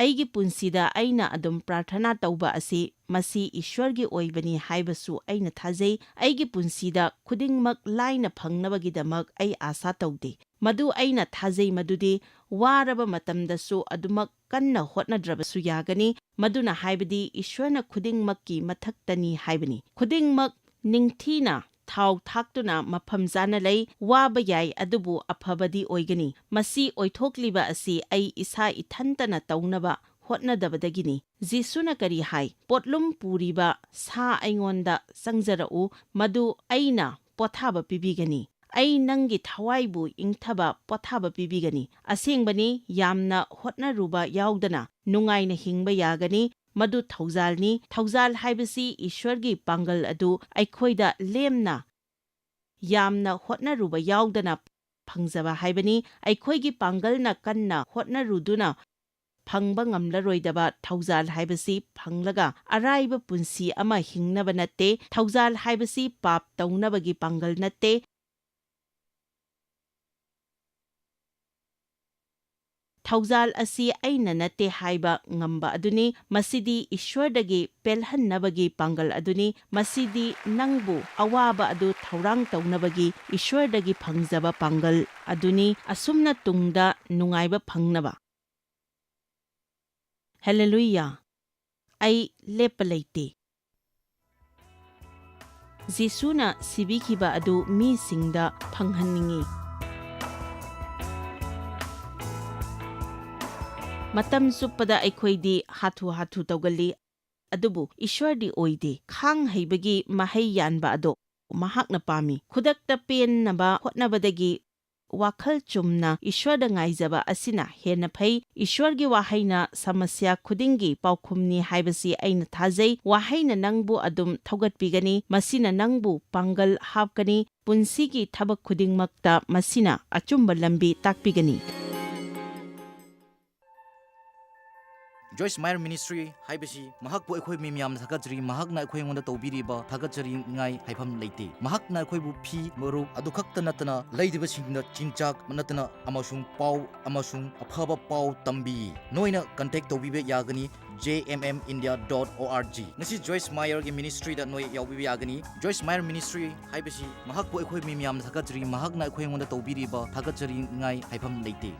ꯑꯩꯒꯤ ꯄꯨꯟꯁꯤꯗ ꯑꯩꯅ ꯑꯗꯨꯝ ꯄ꯭ꯔꯥꯔꯊꯅꯥ ꯇꯧꯕ ꯑꯁꯤ ꯃꯁꯤ ꯏꯁ꯭ꯋꯔꯒꯤ ꯑꯣꯏꯕꯅꯤ ꯍꯥꯏꯕꯁꯨ ꯑꯩꯅ ꯊꯥꯖꯩ꯫ ꯑꯩꯒꯤ ꯄꯨꯟꯁꯤꯗ ꯈꯨꯗꯤꯡꯃꯛ ꯂꯥꯏꯅ ꯐꯪꯅꯕꯒꯤꯗꯃꯛ ꯑꯩ ꯑꯥꯁꯥ ꯇꯧꯗꯦ꯫ ꯃꯗꯨ ꯑꯩꯅ ꯊꯥꯖꯩ ꯃꯗꯨꯗꯤ ꯋꯥꯔꯕ ꯃꯇꯝꯗꯁꯨ ꯑꯗꯨꯃꯛ ꯀꯟꯅ ꯍꯣꯠꯅꯗ꯭ꯔꯕꯁꯨ ꯌꯥꯒꯅꯤ꯫ ꯃꯗꯨꯅ ꯍꯥꯏꯕꯗꯤ ꯏꯁ꯭ꯋꯔꯅ ꯈꯨꯗꯤꯡꯃꯛꯀꯤ ꯃꯊꯛꯇꯅꯤ ꯍꯥꯏꯕꯅꯤ꯫ ꯈꯨꯗꯤꯡꯃꯛ ꯅꯤꯡꯊꯤꯅ ꯊꯥꯎ ꯊꯥꯛꯇꯨꯅ ꯃꯐꯝ ꯆꯥꯅ ꯂꯩ, ꯋꯥꯕ ꯌꯥꯏ ꯑꯗꯨꯕꯨ ꯑꯐꯕꯗꯤ ꯑꯣꯏꯒꯅꯤ꯫ ꯃꯁꯤ ꯑꯣꯏꯊꯣꯛꯂꯤꯕ ꯑꯁꯤ ꯑꯩ ꯏꯁꯥ ꯏꯊꯟꯇꯅ ꯇꯧꯅꯕ ꯍꯣꯠꯅꯗꯕꯗꯒꯤꯅꯤ꯫ ꯖꯤꯁꯨꯅ ꯀꯔꯤ ꯍꯥꯏ? "ꯄꯣꯠꯂꯨꯝ ꯄꯨꯔꯤꯕ ꯁꯥ ꯑꯩꯉꯣꯟꯗ ꯆꯪꯖꯔꯛꯎ, ꯃꯗꯨ ꯑꯩꯅ ꯄꯣꯊꯥꯕ ꯄꯤꯕꯤꯒꯅꯤ꯫ ꯑꯩ ꯅꯪꯒꯤ ꯊꯋꯥꯏꯕꯨ ꯏꯪꯊꯕ ꯄꯣꯊꯥꯕ ꯄꯤꯕꯤꯒꯅꯤ꯫" ꯑꯁꯦꯡꯕꯅꯤ, ꯌꯥꯝꯅ ꯍꯣꯠꯅꯔꯨꯕ ꯌꯥꯎꯗꯅ ꯅꯨꯡꯉꯥꯏꯅ ꯍꯤꯡꯕ ꯌꯥꯒꯅꯤ꯫ ꯃꯗꯨ ꯊꯧꯖꯥꯜꯅꯤ꯫ ꯊꯧꯖꯥꯜ ꯍꯥꯏꯕꯁꯤ ꯏꯁ꯭ꯋꯔꯒꯤ ꯄꯥꯡꯒꯜ ꯑꯗꯨ ꯑꯩꯈꯣꯏꯗ ꯂꯦꯝꯅ ꯌꯥꯝꯅ ꯍꯣꯠꯅꯔꯨꯕ ꯌꯥꯎꯗꯅ ꯐꯪꯖꯕ ꯍꯥꯏꯕꯅꯤ꯫ ꯑꯩꯈꯣꯏꯒꯤ ꯄꯥꯡꯒꯜꯅ ꯀꯟꯅ ꯍꯣꯠꯅꯔꯨꯗꯨꯅ ꯐꯪꯕ ꯉꯝꯂꯔꯣꯏꯗꯕ ꯊꯧꯖꯥꯜ ꯍꯥꯏꯕꯁꯤ ꯐꯪꯂꯒ ꯑꯔꯥꯏꯕ ꯄꯨꯟꯁꯤ ꯑꯃ ꯍꯤꯡꯅꯕ ꯅꯠꯇꯦ꯫ ꯊꯧꯖꯥꯜ ꯍꯥꯏꯕꯁꯤ ꯄꯥꯞ ꯇꯧꯅꯕꯒꯤ ꯄꯥꯡꯒꯜ ꯅꯠꯇꯦ꯫ ꯊꯧꯖꯥꯜ ꯑꯁꯤ ꯑꯩꯅ ꯅꯠꯇꯦ ꯍꯥꯏꯕ ꯉꯝꯕ ꯑꯗꯨꯅꯤ꯫ ꯃꯁꯤꯗꯤ ꯏꯁ꯭ꯋꯔꯗꯒꯤ ꯄꯦꯜꯍꯟꯅꯕꯒꯤ ꯄꯥꯡꯒꯜ ꯑꯗꯨꯅꯤ꯫ ꯃꯁꯤꯗꯤ ꯅꯪꯕꯨ ꯑꯋꯥꯕ ꯑꯗꯨ ꯊꯧꯔꯥꯡ ꯇꯧꯅꯕꯒꯤ ꯏꯁ꯭ꯋꯔꯗꯒꯤ ꯐꯪꯖꯕ ꯄꯥꯡꯒꯜ ꯑꯗꯨꯅꯤ꯫ ꯑꯁꯨꯝꯅ ꯇꯨꯡꯗ ꯅꯨꯡꯉꯥꯏꯕ ꯐꯪꯅꯕ꯫ ꯍꯦꯂꯦꯂꯨꯌꯥ! ꯑꯩ ꯂꯦꯞꯄ ꯂꯩꯇꯦ꯫ ꯖꯤꯁꯨꯅ ꯁꯤꯕꯤꯈꯤꯕ ꯑꯗꯨ ꯃꯤꯁꯤꯡꯗ ꯐꯪꯍꯟꯅꯤꯡꯏ꯫ ꯃꯇꯝ ꯆꯨꯞꯄꯗ ꯑꯩꯈꯣꯏꯗꯤ ꯍꯥꯊꯨ ꯍꯥꯊꯨ ꯇꯧꯒꯜꯂꯤ, ꯑꯗꯨꯕꯨ ꯏꯁ꯭ꯋꯔꯗꯤ ꯑꯣꯏꯗꯦ꯫ ꯈꯥꯡ ꯍꯩꯕꯒꯤ ꯃꯍꯩ ꯌꯥꯟꯕ ꯑꯗꯣ ꯃꯍꯥꯛꯅ ꯄꯥꯝꯃꯤ꯫ ꯈꯨꯗꯛꯇ ꯄꯦꯟꯅꯕ ꯍꯣꯠꯅꯕꯗꯒꯤ ꯋꯥꯈꯜ ꯆꯨꯝꯅ ꯏꯁ꯭ꯋꯔꯗ ꯉꯥꯏꯖꯕ ꯑꯁꯤꯅ ꯍꯦꯟꯅ ꯐꯩ꯫ ꯏꯁ꯭ꯋꯔꯒꯤ ꯋꯥꯍꯩꯅ ꯁꯃꯁ꯭ꯌꯥ ꯈꯨꯗꯤꯡꯒꯤ ꯄꯥꯎꯈꯨꯝꯅꯤ ꯍꯥꯏꯕꯁꯤ ꯑꯩꯅ ꯊꯥꯖꯩ꯫ ꯋꯥꯍꯩꯅ ꯅꯪꯕꯨ ꯑꯗꯨꯝ ꯊꯧꯒꯠꯄꯤꯒꯅꯤ꯫ ꯃꯁꯤꯅ ꯅꯪꯕꯨ ꯄꯥꯡꯒꯜ ꯍꯥꯞꯀꯅꯤ꯫ ꯄꯨꯟꯁꯤꯒꯤ ꯊꯕꯛ ꯈꯨꯗꯤꯡꯃꯛꯇ ꯃꯁꯤꯅ ꯑꯆꯨꯝꯕ ꯂꯝꯕꯤ ꯇꯥꯛꯄꯤꯒꯅꯤ꯫ ꯖꯣꯏꯁ ꯃꯥꯌꯔ ꯃꯤꯅꯤꯁꯇ꯭ꯔꯤ ꯍꯥꯏꯕꯁꯤ ꯃꯍꯥꯛꯄꯨ ꯑꯩꯈꯣꯏ ꯃꯤ ꯃꯌꯥꯝꯅ ꯊꯥꯒꯠꯆꯔꯤ꯫ ꯃꯍꯥꯛꯅ ꯑꯩꯈꯣꯏ ꯑꯩꯉꯣꯟꯗ ꯇꯧꯕꯤꯔꯤꯕ ꯊꯥꯒꯠꯆꯅꯤꯡꯉꯥꯏ ꯍꯥꯏꯐꯝ ꯂꯩꯇꯦ꯫ ꯃꯍꯥꯛꯅ ꯑꯩꯈꯣꯏꯕꯨ ꯐꯤ, ꯃꯔꯨꯞ ꯑꯗꯨ ꯈꯛꯇ ꯅꯠꯇꯅ ꯂꯩꯔꯤꯕꯁꯤꯡꯗ ꯆꯤꯟꯖꯥꯛ ꯅꯠꯇꯅ ꯑꯃꯁꯨꯡ ꯄꯥꯎ ꯑꯃꯁꯨꯡ ꯑꯐꯕ ꯄꯥꯎ ꯇꯝꯕꯤ꯫ ꯅꯣꯏꯅ ꯀꯟꯇꯦꯛ ꯇꯧꯕꯤꯕ ꯌꯥꯒꯅꯤ, J M M India dot O R G꯫ ꯉꯁꯤ ꯖꯣꯏꯁ ꯃꯥꯌꯔꯒꯤ ꯃꯤꯅꯤꯁꯇ꯭ꯔꯤꯗ ꯅꯣꯏ ꯌꯥꯎꯕꯤꯕ ꯌꯥꯒꯅꯤ꯫ ꯖꯣꯏꯁ ꯃꯥꯌꯔ ꯃꯤꯅꯤꯁꯇ꯭ꯔꯤ ꯍꯥꯏꯕꯁꯤ ꯃꯍꯥꯛꯄꯨ ꯑꯩꯈꯣꯏ ꯃꯤ ꯃꯌꯥꯝꯅ ꯊꯥꯒꯠꯆꯔꯤ꯫ ꯃꯍꯥꯛꯅ ꯑꯩꯈꯣꯏ ꯑꯩꯉꯣꯟꯗ ꯇꯧꯕꯤꯔꯤꯕ ꯊꯥꯒꯠꯆꯅꯤꯡꯉꯥꯏ ꯍꯥꯏꯐꯝ ꯂꯩꯇꯦ꯫